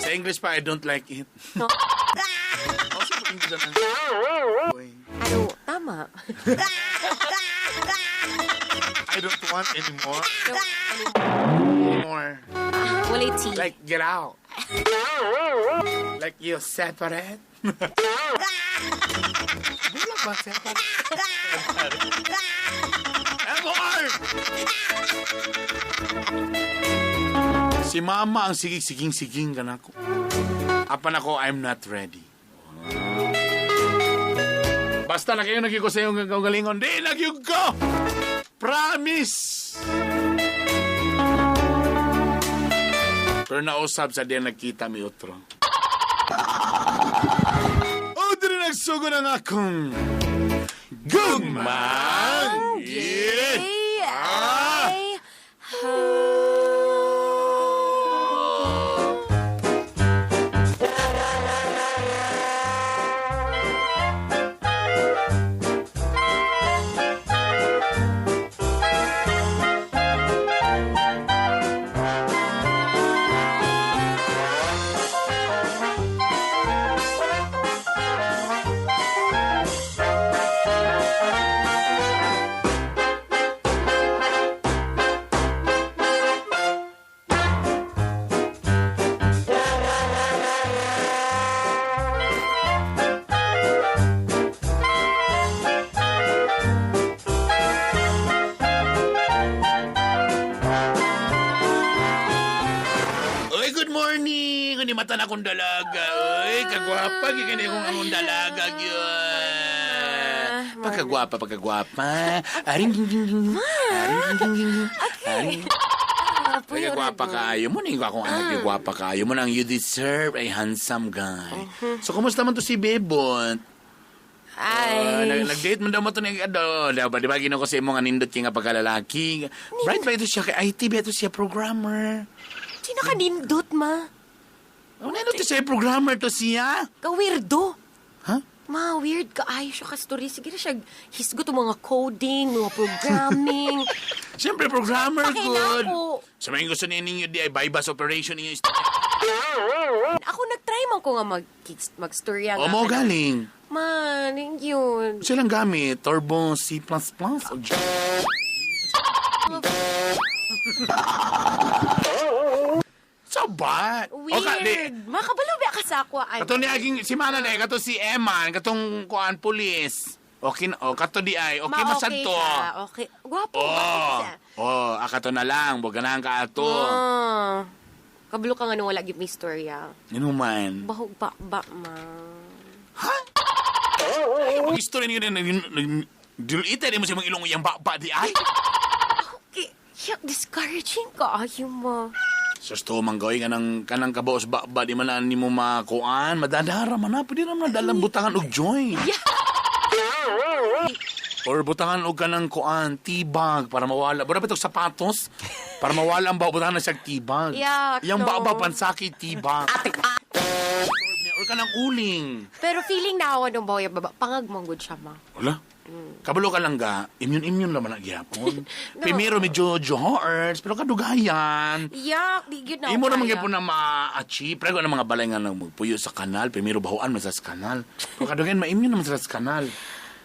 Speaker 5: Sa English pa, I don't like it.
Speaker 8: No.
Speaker 5: Oh, sa English na. Uy,
Speaker 8: Ano, tama.
Speaker 5: I don't want anymore. More.
Speaker 8: Walay tea.
Speaker 5: Like, get out. Like, you separate. Bulag ba separate? MOR! Si mama ang sigig-siging-siging kanako. Apan ako, I'm not ready. Basta na kayo naging ko sa iyong gagalingon. Di nagyug ko! Promise! Pero nausap sa diyan nagkita mi otro. O diri nagsugo ng akong gugmang yeah.
Speaker 8: Ay,
Speaker 5: Ah!
Speaker 8: ay,
Speaker 5: Oy, good morning! Hindi mata na akong dalaga. Oy, kagwapa. Gigani akong among dalaga. Gyud. Pagkagwapa, pagkagwapa. Aring, ding, ding, ding. Aring, ding, ding, ding. Aring.
Speaker 8: Puyo
Speaker 5: Pagkagwapa
Speaker 8: na
Speaker 5: kaayo mo. Nang akong anak, gwapa kaayo mo. Nang you deserve a handsome guy. So, kumusta man to si Bebot?
Speaker 8: Ay.
Speaker 5: Nag-date man daw mo to ni Ado. Daw ba, di ba, ginawa ko sa imong anindot kay nga pagkalalaki. Bright ba ito siya kay IT ba ito siya programmer?
Speaker 8: Sino ka nindot, ma?
Speaker 5: Ano na ito siya programmer to siya?
Speaker 8: Ka-weirdo.
Speaker 5: Ha?
Speaker 8: Ma, weird ka. Ay, siya ka story. Sige na siya. Hisgot ang mga coding, mga programming.
Speaker 5: Siyempre, programmer
Speaker 8: Pakina
Speaker 5: good.
Speaker 8: ako.
Speaker 5: Sa mga gusto ninyo di ay bypass operation ninyo.
Speaker 8: Ako, nag-try man ko nga mag-storya
Speaker 5: O mo galing.
Speaker 8: Man, yun.
Speaker 5: Silang gamit, Turbo C++. O J- So bad.
Speaker 8: Weird.
Speaker 5: O, ka, di,
Speaker 8: Makabalo ba ka sa ako? Ay,
Speaker 5: kato ni aging si Mana na kato si Eman, katong kuan pulis. Okay, o kato di ay, okay
Speaker 8: Ma,
Speaker 5: masad
Speaker 8: okay
Speaker 5: to.
Speaker 8: siya. Okay. Gwapo.
Speaker 5: Oh,
Speaker 8: Bakit siya?
Speaker 5: oh, akato na lang, wag ganahan ka ato.
Speaker 8: Ah. Kabalo ka nga nung wala gyud may storya.
Speaker 5: Yun man.
Speaker 8: Bahog ba ba ma.
Speaker 5: Ha? Ang istorya niyo na Dulita mo sa mga ilong iyang ba di ay.
Speaker 8: Okay. Yak, discouraging ka. Ayaw mo.
Speaker 5: Sus to man gawin kanang kabaos ba ba di man na nimo makuan, madadara man na pwede ra man dalang butangan og joint.
Speaker 8: Yeah.
Speaker 5: Or butangan og kanang kuan tibag para mawala. Bura pa sapatos para mawala ang bao butangan na siya tibag.
Speaker 8: Yak,
Speaker 5: Yang
Speaker 8: no.
Speaker 5: ba pansaki tibag. Or kanang uling.
Speaker 8: Pero feeling na ako nung bawo yung baba. Pangag mong good siya ma.
Speaker 5: Wala. Kabalo ka lang ga, immune-immune naman ang gihapon.
Speaker 8: No.
Speaker 5: Primero medyo johors, pero kadugayan.
Speaker 8: Yak, di gyud na ako
Speaker 5: Imo naman
Speaker 8: kaya.
Speaker 5: gyud po na ma-achieve. Pero ang mga balay nga nang magpuyo sa kanal, primero bahuan man sa kanal. Pero kadugayan, ma-immune naman sila sa kanal.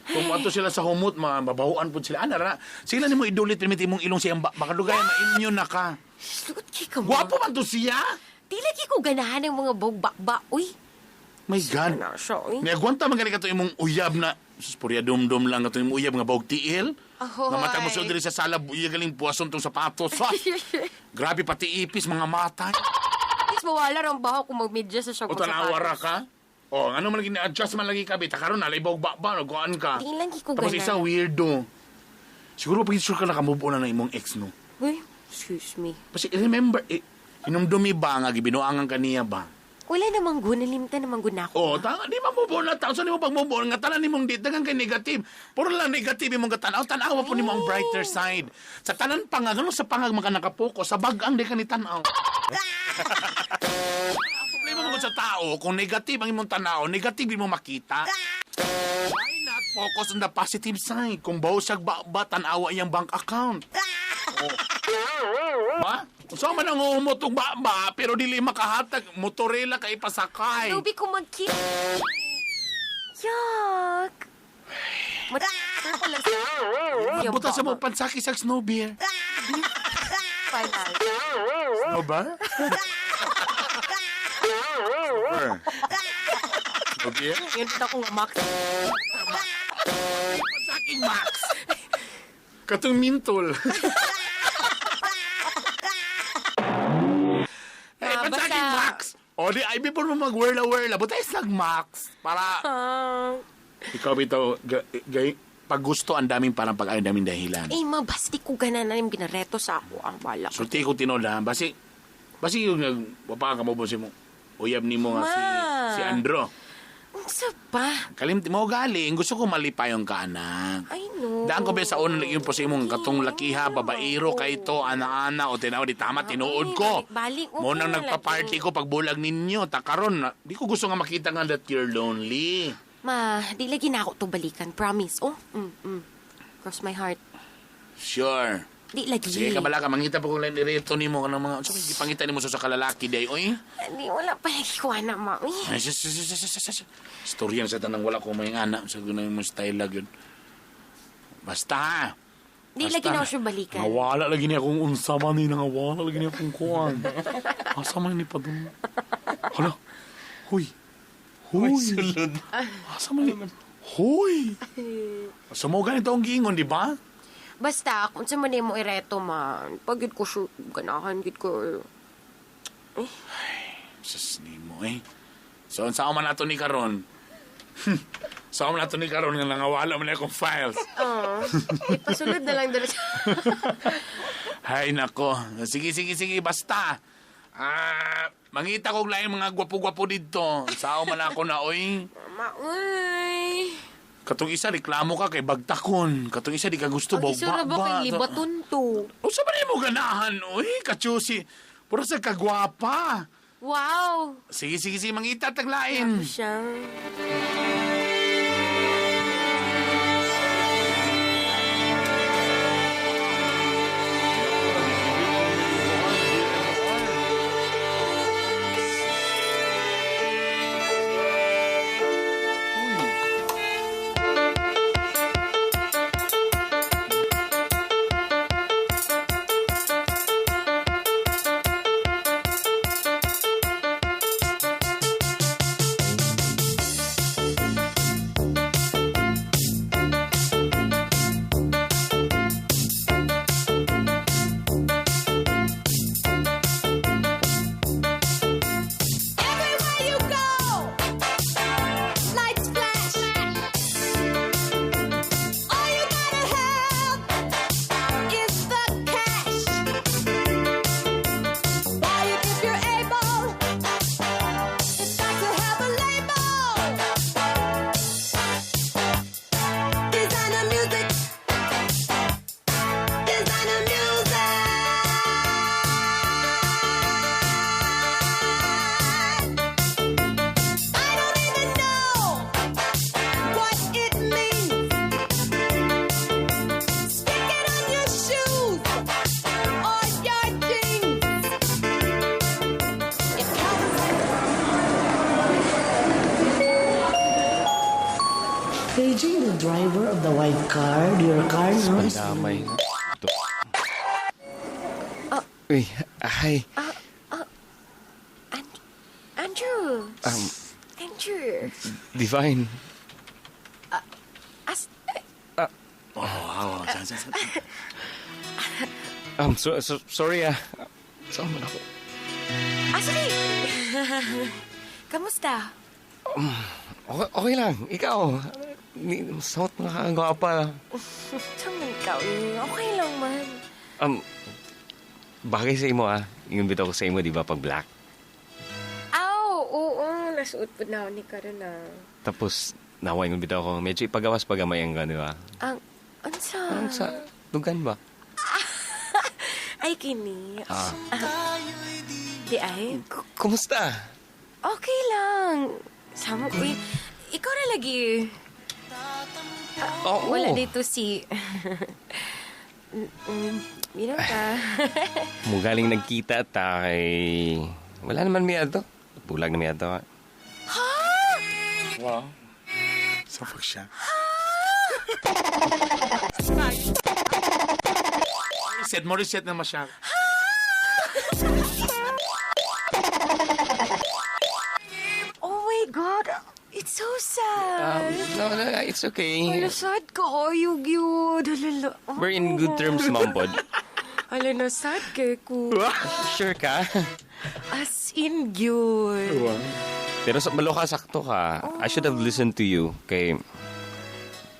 Speaker 5: Kung ato sila sa humot, mabahuan po sila. Ana ra, sila nimo idulit primit imong ilong siyang baka dugayan, ma-immune na ka.
Speaker 8: Sugot kay ka mo.
Speaker 5: Gwapo man to siya.
Speaker 8: Di lagi ko ganahan ng mga bog bakba. Uy.
Speaker 5: My God.
Speaker 8: Na siya, uy.
Speaker 5: Niagwanta man gani kato imong uyab na sus purya dumdum lang kato imong uyab nga bawog tiil.
Speaker 8: Ahoy.
Speaker 5: Nga mata mo sa diri sa sala buya galing puwason tong sapatos. Ha? Grabe pati ipis mga mata.
Speaker 8: At least mawala ang baho kung magmedyas sa siya.
Speaker 5: O tanawa ra ka. O ano man lagi ni-adjust man lagi ka bita karon nalay bawog ba no kuan ka.
Speaker 8: Di lang ko
Speaker 5: Tapos
Speaker 8: ganahan.
Speaker 5: isa weirdo. Siguro pag sure ka na kamove on na na imong ex no.
Speaker 8: Uy, excuse me.
Speaker 5: Kasi remember Hinumdumi ba nga gibinuangan kaniya ba?
Speaker 8: Wala namang gun, nalimtan namang gun ako.
Speaker 5: Oh, tama di ma move on na tao. So, di mo pag move on nga tanan nimong di daghang kay negative. Puro lang negative imong katanaw. Tan-aw po nimo ang brighter side. Sa tanan pangag ano sa pangag maka nakapokus sa bag-ang di ka ni tan-aw. Ang problema mo sa tao, kung negative ang imong tanaw, negative imong makita. Why not focus on the positive side? Kung bawo siya ba, ba tan-awa iyang bank account. Oh. Ba? So man ang umot og ba, ba pero dili makahatag motorela kay ipasakay.
Speaker 8: Lubi ko magkit. Yuck. Purple lang sa...
Speaker 5: Buta sa mo pansaki sa snow beer.
Speaker 8: Final.
Speaker 5: Snow ba? Snow beer?
Speaker 8: Yun dito akong max.
Speaker 5: Pansaking Max. Katong mintol. Eh,
Speaker 8: Ah,
Speaker 5: pansaking
Speaker 8: basta-
Speaker 5: Max. O di, ay, before mo mag-werla-werla, buta is Max. Para, ikaw bitaw, pag gusto ang daming parang pag ayaw daming dahilan.
Speaker 8: Eh, ma, basti ko ganan na yung ginareto sa ako. Ang bala ko.
Speaker 5: Sulti ko tinod ha. Basi, basi yung wapa ka mo boss mo. Uyab ni mo nga si,
Speaker 8: Ma.
Speaker 5: si Andro.
Speaker 8: Unsa ba?
Speaker 5: Kalimti mo galing, gusto ko malipayon ka anak.
Speaker 8: Ay, no.
Speaker 5: Daan ko ba sa unang yung po sa imong katong lakiha, babaero kay to, ana-ana, o tinaw, di tama, tinuod ko.
Speaker 8: Balik, okay
Speaker 5: Mo nang
Speaker 8: na
Speaker 5: nagpa-party ko pagbulag ninyo, takaron, di ko gusto nga makita nga that you're lonely.
Speaker 8: Ma, di lagi na ako to balikan. Promise. Oh, Cross my heart.
Speaker 5: Sure.
Speaker 8: Di lagi.
Speaker 5: Sige, kabala ka, mangita pa kong lain direto nimo kanang mga, so, gipangita nimo sa kalalaki day, oy.
Speaker 8: Di, wala pa lagi ko na, mami.
Speaker 5: Ay, sus, sus, sus, sus, sus, sus. Istorya sa tanang wala ko may anak. Sa ganun mo style lang yun. Basta ha.
Speaker 8: Di
Speaker 5: Basta.
Speaker 8: lagi na ako siya balikan.
Speaker 5: Nawala lagi niya akong unsa man ni nangawala lagi niya akong kuan. Asa man ni pa dun? Hala. Huy. Huy.
Speaker 4: Sulod.
Speaker 5: Asa man ni? Huy. Sa mo ganito ang giingon, di ba?
Speaker 8: Basta, kung sa man mo ireto, man. Pag yun ko siya, ganahan, yun ko.
Speaker 5: Sus nimo eh. So unsa man ato ni karon? Sa man ato ni karon nga nangawala man akong files.
Speaker 8: Oo. Ipasulod na lang doon.
Speaker 5: Ay, nako. Sige, sige, sige. Basta. Ah, mangita kog lain mga gwapo-gwapo dito. Sao man ako na, oy.
Speaker 8: Mama, uy.
Speaker 5: Katong isa, reklamo ka kay bagtakon. Katong isa, di ka gusto.
Speaker 8: Ang isura ba kay libaton to?
Speaker 5: Usa ba mo ganahan, oy? Kachusi. Puro sa kagwapa.
Speaker 8: Wow.
Speaker 5: Sige, sige, sige. Mangita taglain.
Speaker 8: Siya.
Speaker 2: Everywhere you go, lights flash. All you gotta have is the cash. Buy it if you're able. It's got to have a label. Designer music. Designer music. I don't even know what it means. Stick it on your shoes or your jeans. It comes.
Speaker 10: Paging the driver of the white car, your car now is
Speaker 4: Damay. Uy, hi.
Speaker 8: Andrew. Andrew.
Speaker 4: Divine.
Speaker 8: As,
Speaker 5: Oh, wow. Saan, saan, saan?
Speaker 4: So, sorry ah. Saan man ako?
Speaker 8: Asli! Kamusta?
Speaker 4: Okay, okay lang. Ikaw. Suot na kagwapa.
Speaker 8: Saan man ikaw? Eh, okay lang man.
Speaker 4: Bagay sa imo ah. Ingon bitaw ko sa imo, di ba, pag black.
Speaker 8: Aw, oo, nasuot po na ako ni karon ah.
Speaker 4: Tapos, nawa ingon bitaw ko, medyo ipagawas pagamay ang gano'n, di ba?
Speaker 8: Ang, unsa?
Speaker 4: Ang sa dugan ba?
Speaker 8: Ay, kini.
Speaker 4: Ah.
Speaker 8: Di ay.
Speaker 4: Kumusta?
Speaker 8: Okay lang. Sama ko. Uy, ikaw na lagi.
Speaker 4: Oo.
Speaker 8: Wala dito si... Mira ka.
Speaker 4: Mugaling nagkita ta kay... Wala naman may ato. Bulag na may ato.
Speaker 5: Wow. Safak siya. Reset mo, reset na siya.
Speaker 8: Oh my God. It's so sad.
Speaker 4: No, it's okay.
Speaker 8: Wala, sad ka. Ay, yun. Halala. Oh.
Speaker 4: We're in good terms, Mampod.
Speaker 8: Hala na, sad kay ko.
Speaker 4: Sure ka?
Speaker 8: As in, yun.
Speaker 4: Pero sa balo ka, sakto ka. I should have listened to you. Kay...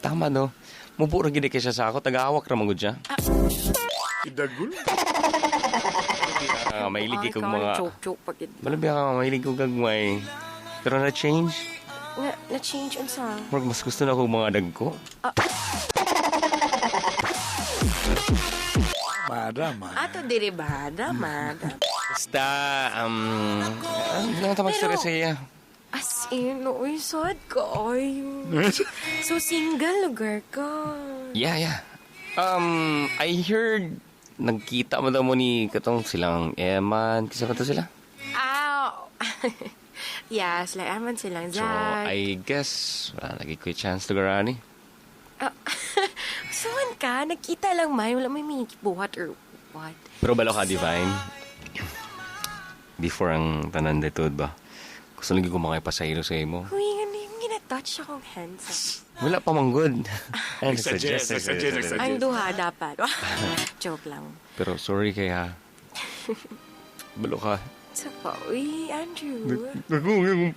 Speaker 4: Tama, no? Muburo gid kay siya sa ako. Tagahawak ra man gud siya.
Speaker 5: Idagul?
Speaker 4: Mahilig
Speaker 8: Ay,
Speaker 4: kog mga...
Speaker 8: Joke-joke pag yun.
Speaker 4: Malabi ka, mahilig kog gagmay. Pero na-change.
Speaker 8: Na-change unsa?
Speaker 4: Murag mas gusto na kog mga dagko.
Speaker 5: Mara, ma.
Speaker 8: Ato diri ba? Dama.
Speaker 4: Basta, ano ta magstorya sa iya?
Speaker 8: As in, uy, sad ka. Ay. So, single lugar ka.
Speaker 4: Yeah. I heard nagkita mo daw mo ni katong silang Eman. Kisa ba to sila?
Speaker 8: Ah, yeah, sila Eman, silang
Speaker 4: So,
Speaker 8: Zach.
Speaker 4: I guess, wala lagi ko chance to garani.
Speaker 8: Suman ka, nagkita lang man. Wala may buhat or what.
Speaker 4: Pero balo ka, Divine. Before ang tanan detod ba? Gusto lagi ko makipasahilo sa imo.
Speaker 8: Uy, ano yung ginatouch akong hands.
Speaker 4: Wala pa mang good.
Speaker 5: Nagsuggest, nagsuggest, nagsuggest.
Speaker 8: Ang duha dapat. Joke lang.
Speaker 4: Pero sorry kay ha. Balo ka.
Speaker 8: Sa pa, uy, Andrew.
Speaker 4: Uy,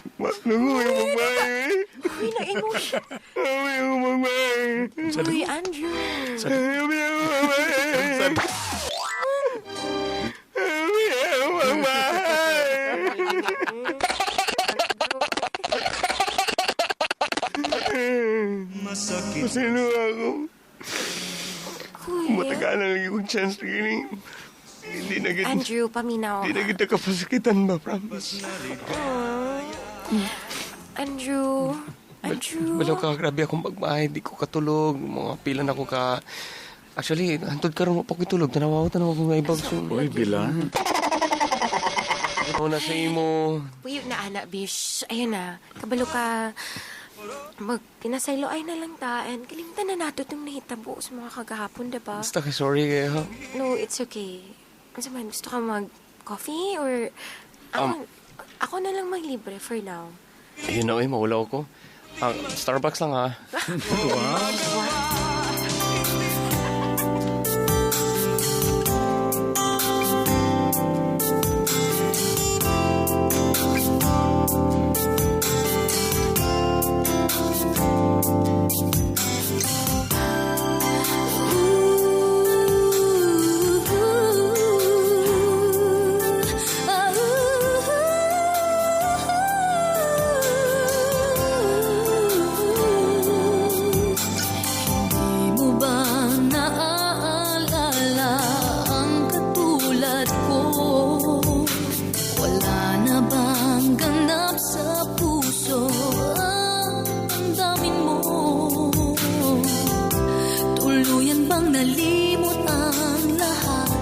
Speaker 8: Uy, na-emotion. Uy, Andrew.
Speaker 4: Masakit. Sino ako?
Speaker 8: Uy.
Speaker 4: Matagal na lagi kong chance na gini. Hindi na gid.
Speaker 8: Andrew, paminaw.
Speaker 4: Hindi na kita kapasakitan ba, promise?
Speaker 8: Andrew. Andrew.
Speaker 4: Balo ka, grabe akong pagmahay. Di ko katulog. Mga pila na ko ka... Actually, hantod karon pa ko tulog. Tanawa ko, tanawa ko nga ibag. So,
Speaker 5: Uy, bilang.
Speaker 4: Ano na sa imo?
Speaker 8: Uy, na anak, bish. Ayun na. Kabalo ka. Mag, pinasaylo ay na lang ta. And kalimtan na nato itong nahitabo sa mga kagahapon, diba?
Speaker 4: Basta kay sorry kayo.
Speaker 8: No, it's okay. Ano man, gusto ka mag-coffee or... Ako, ako na lang maglibre for now.
Speaker 4: Ayun na, uy, mawala ko. Starbucks lang ha.
Speaker 8: Wow.
Speaker 2: Di mo ba naaalala ang katulad ko? Wala na bang ganap sa puso ang damdamin mo? Tuluyan bang nalimot ang lahat?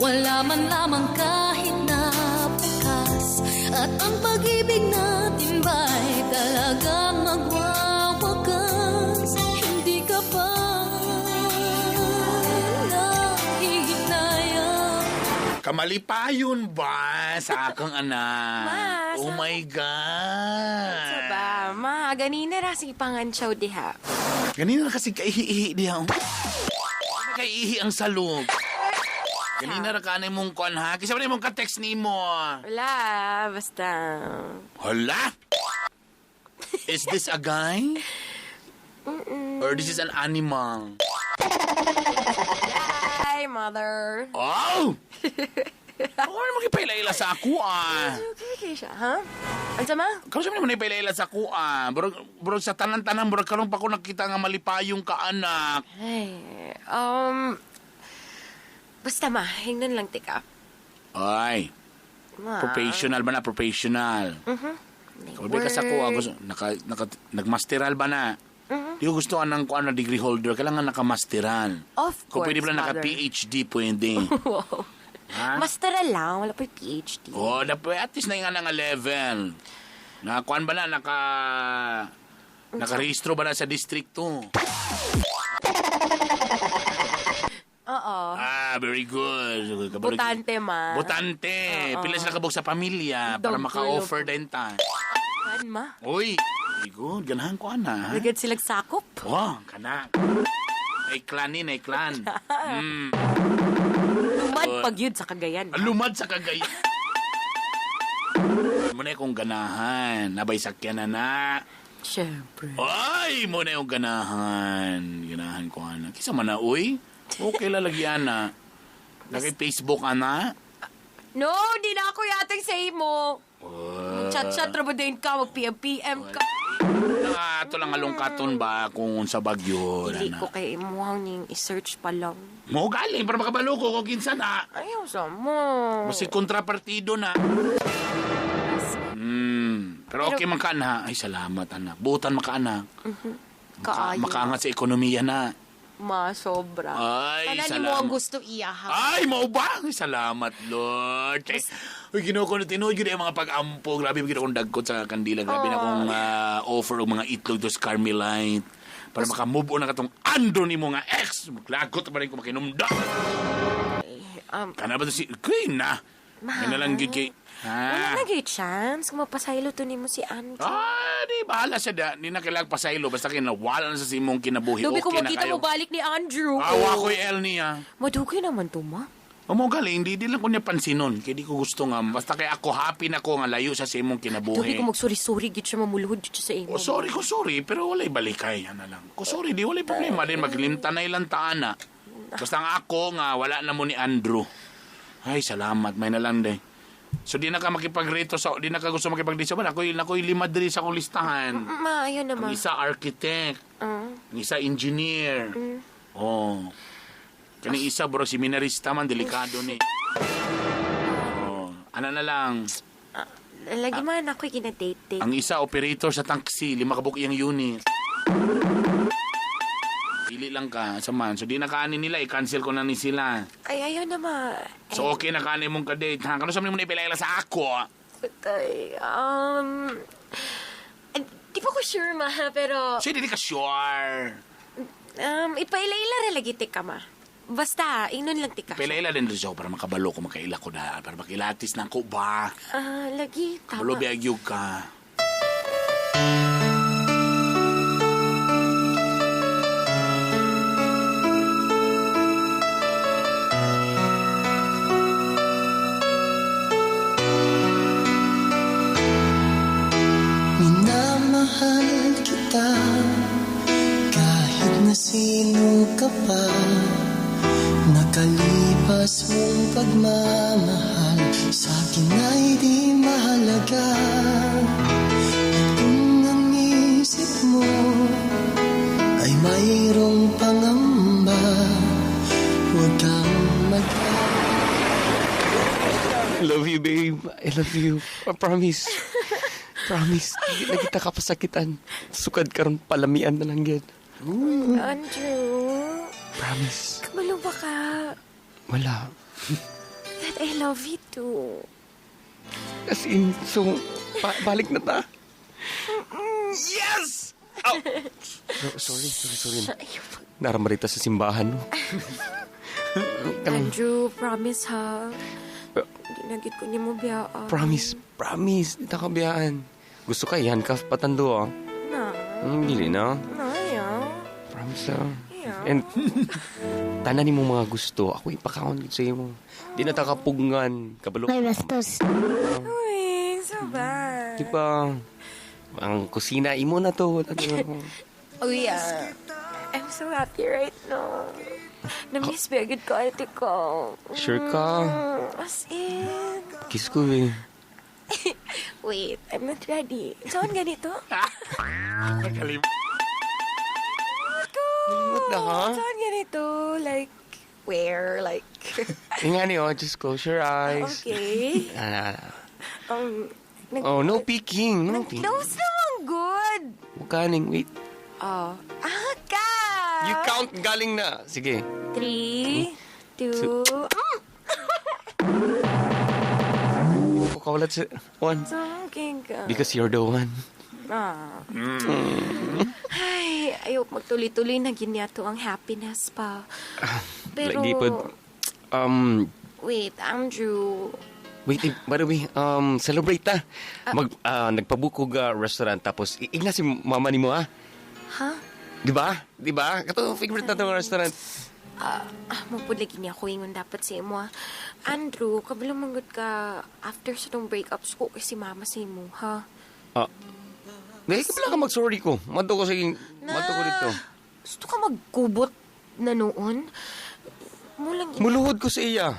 Speaker 2: Wala man lamang kahit na bakas. At ang pag-ibig natin ba'y talagang magwawakas? Hindi ka ba nanghihinayang?
Speaker 5: Kamalipayon ba sa akong anak?
Speaker 8: Ma,
Speaker 5: oh my God.
Speaker 8: Sa ba, ma, ganina ra sige pangantsaw diha.
Speaker 5: Ganina na kasi kaihi-ihi diha. Kaiihi ang salog. Ganina ra ka na imong kuan ha. Kisa ba na imong ka-text nimo?
Speaker 8: Wala, basta.
Speaker 5: Hala? Is this a guy? Or this is an animal?
Speaker 8: Hi, mother.
Speaker 5: Oh! Ako na magipailaila sa ako ah.
Speaker 8: Okay, okay siya, ha? Ang sama?
Speaker 5: Kamu sa man ipailaila sa ako ah. Burog sa tanan-tanan, burog karon pa ko nakita nga malipayong ka anak.
Speaker 8: Ay, basta ma, hingnon lang tika.
Speaker 5: Ay,
Speaker 8: Ma.
Speaker 5: professional ba na? Professional.
Speaker 8: Mhm.
Speaker 5: Kung ka sa kuha, gusto, nagmasteral ba na?
Speaker 8: Mhm.
Speaker 5: Di ko gusto anang kuha na degree holder, kailangan nakamasteral.
Speaker 8: Of
Speaker 5: Kung
Speaker 8: course,
Speaker 5: pwede ba
Speaker 8: father.
Speaker 5: naka-PhD, pwede.
Speaker 8: Wow.
Speaker 5: Ha?
Speaker 8: Masteral lang, wala pa yung PhD.
Speaker 5: Oh, dapat at least na yung nga level. Nakakuan ba na? Nakarehistro ba na sa distrikto?
Speaker 8: Oo.
Speaker 5: Ah, very good.
Speaker 8: Butante, ma.
Speaker 5: Butante.
Speaker 8: Oo.
Speaker 5: Pila sila kabog sa pamilya para
Speaker 8: Dog
Speaker 5: maka-offer din ta.
Speaker 8: Kan, ma.
Speaker 5: Uy, very good. Ganahan ko ana. ha?
Speaker 8: Lagad silang sakop.
Speaker 5: Oh, kana. Ay clan ni, ay clan.
Speaker 8: Lumad pag yun sa Cagayan.
Speaker 5: Lumad sa Cagayan. Muna kong ganahan. Nabay sakyan na na.
Speaker 8: Siyempre.
Speaker 5: Ay, muna yung ganahan. Ganahan ko ana. Kisa man na, uy. Okay lalagyan na. Lagi Facebook ana.
Speaker 8: No, di na ako yatang sa imo.
Speaker 5: Oh.
Speaker 8: Chat-chat ra ba din ka, mag-PM-PM ka.
Speaker 5: Ato lang alungkaton ba kung sa bagyo.
Speaker 8: Dili
Speaker 5: ana.
Speaker 8: ko kay imuhang ning i-search pa lang.
Speaker 5: Mo galing para makabalo ko kung kinsa na.
Speaker 8: Ayaw sa mo.
Speaker 5: Basta kontrapartido na. Pero okay man ka na. Ay, salamat anak. Butan makaanak.
Speaker 8: Kaayo.
Speaker 5: Makaangat sa ekonomiya na.
Speaker 8: Ma, sobra.
Speaker 5: Ay,
Speaker 8: Tanan mo ang
Speaker 5: salamat.
Speaker 8: gusto iya, ha?
Speaker 5: Ay, mao ba? Ay, salamat, Lord. Ay, uy, Ginoo ko na tinuod yun yung mga pag-ampo. Grabe, gino kong dagkot sa kandila. Grabe na akong offer og mga itlog dos Carmelite. Para makamove on na katong ando ni mo nga ex. Maglagot pa rin ko makinumda. Kana ba to si... Kuy na.
Speaker 8: Ma.
Speaker 5: May nalang gyud kay...
Speaker 8: Wala
Speaker 5: Ha?
Speaker 8: na gyud chance kung mapasaylo to nimo si Andrew.
Speaker 5: Ah, di bahala siya da. Di na kailangan pasaylo. Basta kinawala na sa simong kinabuhi.
Speaker 8: Lubi ko
Speaker 5: Okay na
Speaker 8: makita
Speaker 5: kayo.
Speaker 8: mo balik ni Andrew.
Speaker 5: Awa ko yung L niya.
Speaker 8: Madugay naman to, ma.
Speaker 5: Amo galing, di lang ko niya pansinon. Kaya di ko gusto nga. Basta kay ako happy na ko nga layo sa simong
Speaker 8: Lubi
Speaker 5: kinabuhi.
Speaker 8: ko magsuri-suri gid siya mamuluhod gid siya sa imo.
Speaker 5: Oh, sorry ko sorry, pero walay balikay. Ano lang. Ko sorry, di walay problema din. Maglimta na ilang taan na. Basta nga ako nga, wala na mo ni Andrew. Ay, salamat. May na lang day. So di na ka makipagreto sa di na ka gusto makipagdito ba ako ako'y lima diri sa akong listahan.
Speaker 8: Ma, ayaw na, ma.
Speaker 5: Ang isa architect, ang isa engineer. Oh. Kani isa bro seminarista man delikado ni. Oh, ana na lang.
Speaker 8: Lagi man ako'y gina-date-date.
Speaker 5: Ang isa operator sa taxi, lima ka buok iyang unit. Pili lang ka sa man. So di na kaani nila, i-cancel ko na ni sila.
Speaker 8: Ay, ayaw na, ma.
Speaker 5: So okay na kaani mong ka-date ha. Kano sa mo na ipilaila sa ako?
Speaker 8: Patay. Eh, di pa ko sure, ma, pero...
Speaker 5: So di ka sure.
Speaker 8: Ipaila-ila ra lagi tika, ma. Basta, ingnon lang tika.
Speaker 5: Pilaila din rin siya para makabalo ko, makaila ko na. Para makilatis na ako ba?
Speaker 8: Ah, lagi, tama.
Speaker 5: Kabalo biagyog ka.
Speaker 10: Minamahal kita kahit na sino ka pa. Nakalipas mong pagmamahal sa akin ay di mahalaga. At kung ang isip mo ay mayroong pangamba, huwag kang mag
Speaker 4: I love you, babe. I love you. I promise. Promise. Hindi na kita kapasakitan. Sukad karon palamian na lang yan.
Speaker 8: Andrew,
Speaker 4: Promise.
Speaker 8: kabalo ba ka?
Speaker 4: Wala.
Speaker 8: That I love you too.
Speaker 4: As in, so, balik na ta.
Speaker 5: Yes!
Speaker 4: Sorry, sorry, sorry. Naramarita sa simbahan, no? Kanang-
Speaker 8: Andrew, promise ha. Hindi na gid ko niya mo biyaan.
Speaker 4: Promise, promise. Di ta kabiyaan. Gusto ka, i-handcuff patando, ah.
Speaker 8: Na.
Speaker 4: Dili na.
Speaker 8: Na, ayaw.
Speaker 4: Promise, ah.
Speaker 8: Yeah.
Speaker 4: And, tanan ni mo mga gusto, ako ipakaon gid sa imo. Di na ta kapugngan. Kabalo.
Speaker 7: May bastos.
Speaker 8: Uy, so bad.
Speaker 4: Di ba? Ang kusina, imo na to. Wala na.
Speaker 8: Uy, ah. I'm so happy right now. Na-miss ba agad ko, ate ko.
Speaker 4: Sure ka?
Speaker 8: As in.
Speaker 4: Kiss ko eh.
Speaker 8: Wait, I'm not ready. Saan ganito?
Speaker 5: Nakalimot.
Speaker 8: Ko!
Speaker 4: Nalimot na, ha?
Speaker 8: Saan ganito? Like, where? Like,
Speaker 4: Nga niyo, just close your eyes.
Speaker 8: okay.
Speaker 4: Ah,
Speaker 8: Nag-
Speaker 4: oh, no peeking. No peeking.
Speaker 8: Close naman good.
Speaker 4: Huwag ka ning, wait.
Speaker 8: Oh. Ah, ka!
Speaker 4: You count galing na. Sige.
Speaker 8: 3, 2,
Speaker 4: Kukaulat sa one.
Speaker 8: Okay ka.
Speaker 4: Because you're the one.
Speaker 8: Ah. Ay, ayaw magtuloy-tuloy na ginyato ang happiness pa. Pero,
Speaker 4: Lagi pod.
Speaker 8: Wait, Andrew.
Speaker 4: Wait, eh, by the way, celebrate ta. Mag, nagpabukog restaurant tapos iigna si mama ni mo ah.
Speaker 8: Ha?
Speaker 4: Di ba? Di ba? Kato favorite na itong restaurant.
Speaker 8: Ah, mapud lagi niya ako ingon dapat sa imo ah. Andrew, kabalo manggod ka after sa tong breakup ko kay si mama sa imo, ha?
Speaker 4: Ah. Dahil ka pala ka mag-sorry ko. Madto ko sa madto ko dito.
Speaker 8: Gusto ka magkubot na noon? Mulang
Speaker 4: Muluhod ko sa iya.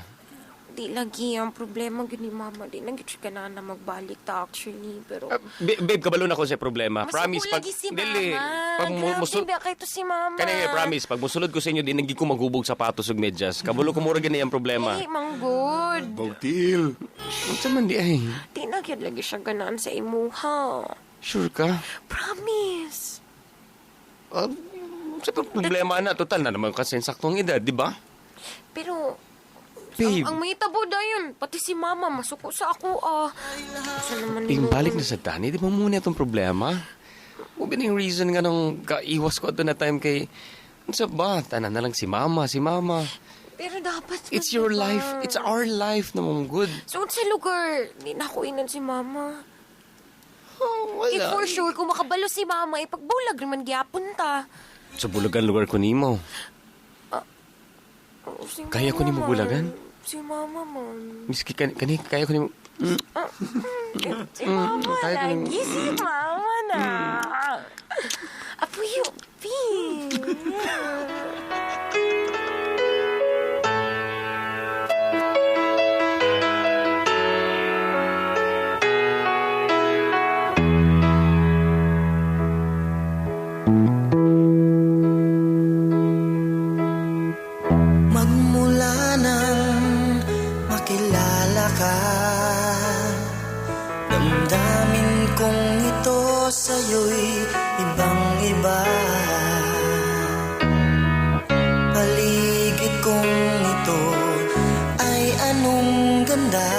Speaker 8: Di lagi ang problema gyud ni mama. Di lang gyud siya ganahan na magbalik ta actually. Pero
Speaker 4: Babe, kabalo na ko sa problema.
Speaker 8: Mas
Speaker 4: Promise.
Speaker 8: lagi si mama.
Speaker 4: Dili. Pag
Speaker 8: Grabe
Speaker 4: musul-
Speaker 8: ba kay to si mama?
Speaker 4: Kani, promise, pag musulod ko sa inyo, di naging ko maghubog sapatos ug medyas. Kabalo ko mura gani ang problema.
Speaker 8: Ay, manggod.
Speaker 5: Bautil.
Speaker 4: Unsa man di ay?
Speaker 8: Di na gyud lagi siya ganahan sa imuha.
Speaker 4: Sure ka?
Speaker 8: Promise.
Speaker 4: Sa problema na, total na naman kasi saktong edad, di ba?
Speaker 8: Pero
Speaker 4: Babe,
Speaker 8: ang may tabo dayon, pati si mama masuko sa ako ah. Sa naman
Speaker 4: babe,
Speaker 8: mo.
Speaker 4: balik na sa Dani, di ba muna itong problema? Mo ba yung reason nga nung kaiwas ko ato na time kay, unsa ba? Tanan na lang si mama, si mama.
Speaker 8: Pero dapat
Speaker 4: It's your
Speaker 8: man, diba?
Speaker 4: life. It's our life na mong good.
Speaker 8: So, sa lugar, di na ako inan si mama.
Speaker 4: Oh,
Speaker 8: Eh, for sure, kung makabalo si mama, eh, pagbulag naman gyapon ta.
Speaker 4: Sa bulagan lugar ko nimo.
Speaker 8: Oh, si
Speaker 4: Kaya ko
Speaker 8: mama
Speaker 4: nimo
Speaker 8: man.
Speaker 4: bulagan?
Speaker 8: Si mama man.
Speaker 4: Miski kani kaya ko nimo.
Speaker 8: Si mama
Speaker 4: kaya ko
Speaker 8: lagi. Si mama na. Apuyo, pi.
Speaker 6: Magmula nang makilala ka, damdamin kong ito sa'yo'y ibang-iba. Paligid kong ito ay anong ganda.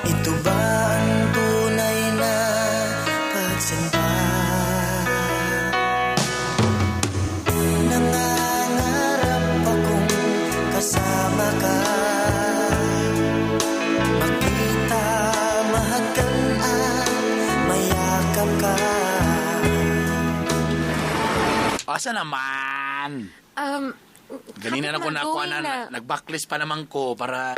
Speaker 6: Ito ba ang tunay na pagsinta? Nangangarap akong kasama ka, makita, mahagkan at mayakap ka.
Speaker 5: Asa naman? Ganina na ko
Speaker 8: Hapit
Speaker 5: nakuha
Speaker 8: mag-going
Speaker 5: na, nag-backlist pa naman ko para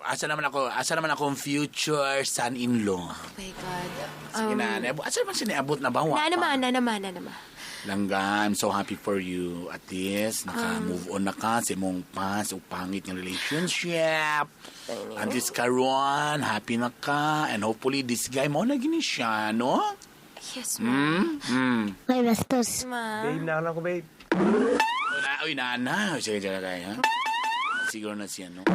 Speaker 5: Asa naman ako, asa naman akong future son-in-law.
Speaker 8: Oh my God.
Speaker 5: Sige na, asa naman siniabot na ba? Wa
Speaker 8: Na
Speaker 5: pa.
Speaker 8: naman, na naman, na naman.
Speaker 5: Langga, I'm so happy for you. At least, naka-move on na ka sa imong past o pangit nga relationship. At least karon, happy na ka. And hopefully, this guy mo na gini siya, no?
Speaker 8: Yes, ma.
Speaker 5: Mm?
Speaker 7: May bastos.
Speaker 8: Ma.
Speaker 4: Babe, naalam ko, babe.
Speaker 5: Uy, nana. Sige, sige, kaya. ha? Siguro na siya, no?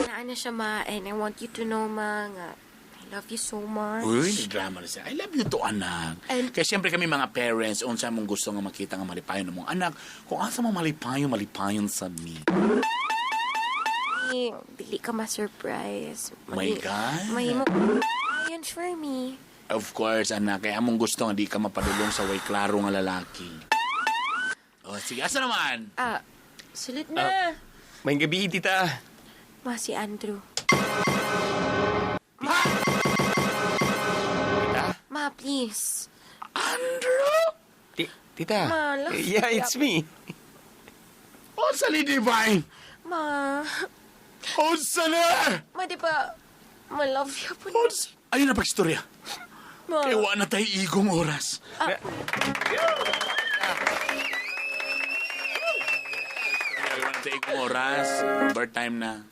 Speaker 8: Naana siya, ma. And I want you to know, ma, nga, I love you so much.
Speaker 5: Uy, nagdrama na siya. I love you to, anak. Kaya siyempre kami mga parents, unsa mong gusto nga makita nga malipayon ng mong anak, kung asa mo malipayon, malipayon sa mi.
Speaker 8: Eh, Dili ka ma-surprise.
Speaker 5: My God.
Speaker 8: May mo yun for me.
Speaker 5: Of course, anak. Kaya among gusto nga di ka mapadulong sa way klaro nga lalaki. O, sige. Asa naman?
Speaker 8: Ah, sulit na.
Speaker 4: May gabi, tita.
Speaker 8: Ma, si Andrew.
Speaker 4: Tita?
Speaker 8: Ma, please.
Speaker 4: Tita.
Speaker 8: Ma, love
Speaker 4: Yeah, it's me.
Speaker 5: Oh, sa Divine!
Speaker 8: Ma,
Speaker 5: Oh, sa na!
Speaker 8: ma, di ba, ma, love you po.
Speaker 5: Ayun na pagstorya.
Speaker 8: Ma.
Speaker 5: Kaya wa na tayo igong oras.
Speaker 8: Ah.
Speaker 5: Sa ikong oras, birth time na.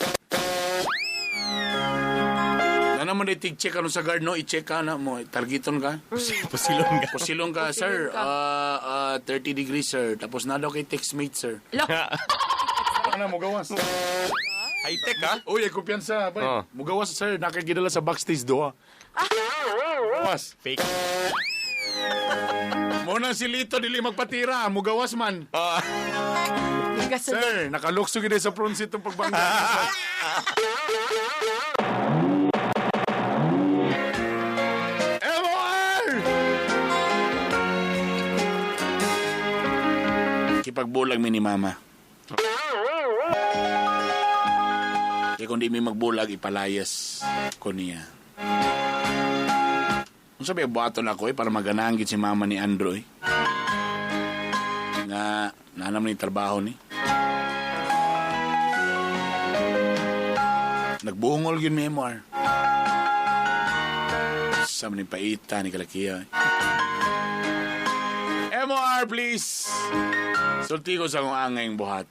Speaker 5: Na naman di tig-check ano sa guard, no? I-check ka na mo. Targeton ka.
Speaker 4: Pusilon ka.
Speaker 5: Pusilon ka, sir. 30 degrees, sir. Tapos na daw kay textmate, sir.
Speaker 8: Lo.
Speaker 5: Ano mo gawas?
Speaker 4: High-tech ha?
Speaker 5: Uy, ay kumpiyansa. Bay.
Speaker 4: Oh.
Speaker 5: Mugawas, sir. Nakagidala sa backstage doha. Gawas.
Speaker 4: Fake.
Speaker 5: Muna si Lito, dili magpatira. Mugawas man.
Speaker 4: Oh.
Speaker 5: Sir, nakalukso gid sa front seat itong pagbangga. MOR! Kipagbulag mi ni Mama. Kaya kung di mi magbulag, ipalayas ko niya. Kung sabi, buhaton ako eh, para maganahan gid si Mama ni Andrew eh. Nga, naanaman ni trabaho ni. Nagbuhongol yun mi MR. Sa ni paita ni Kalakiya. Eh. MOR, please! Sulti ko sa akong angay buhat.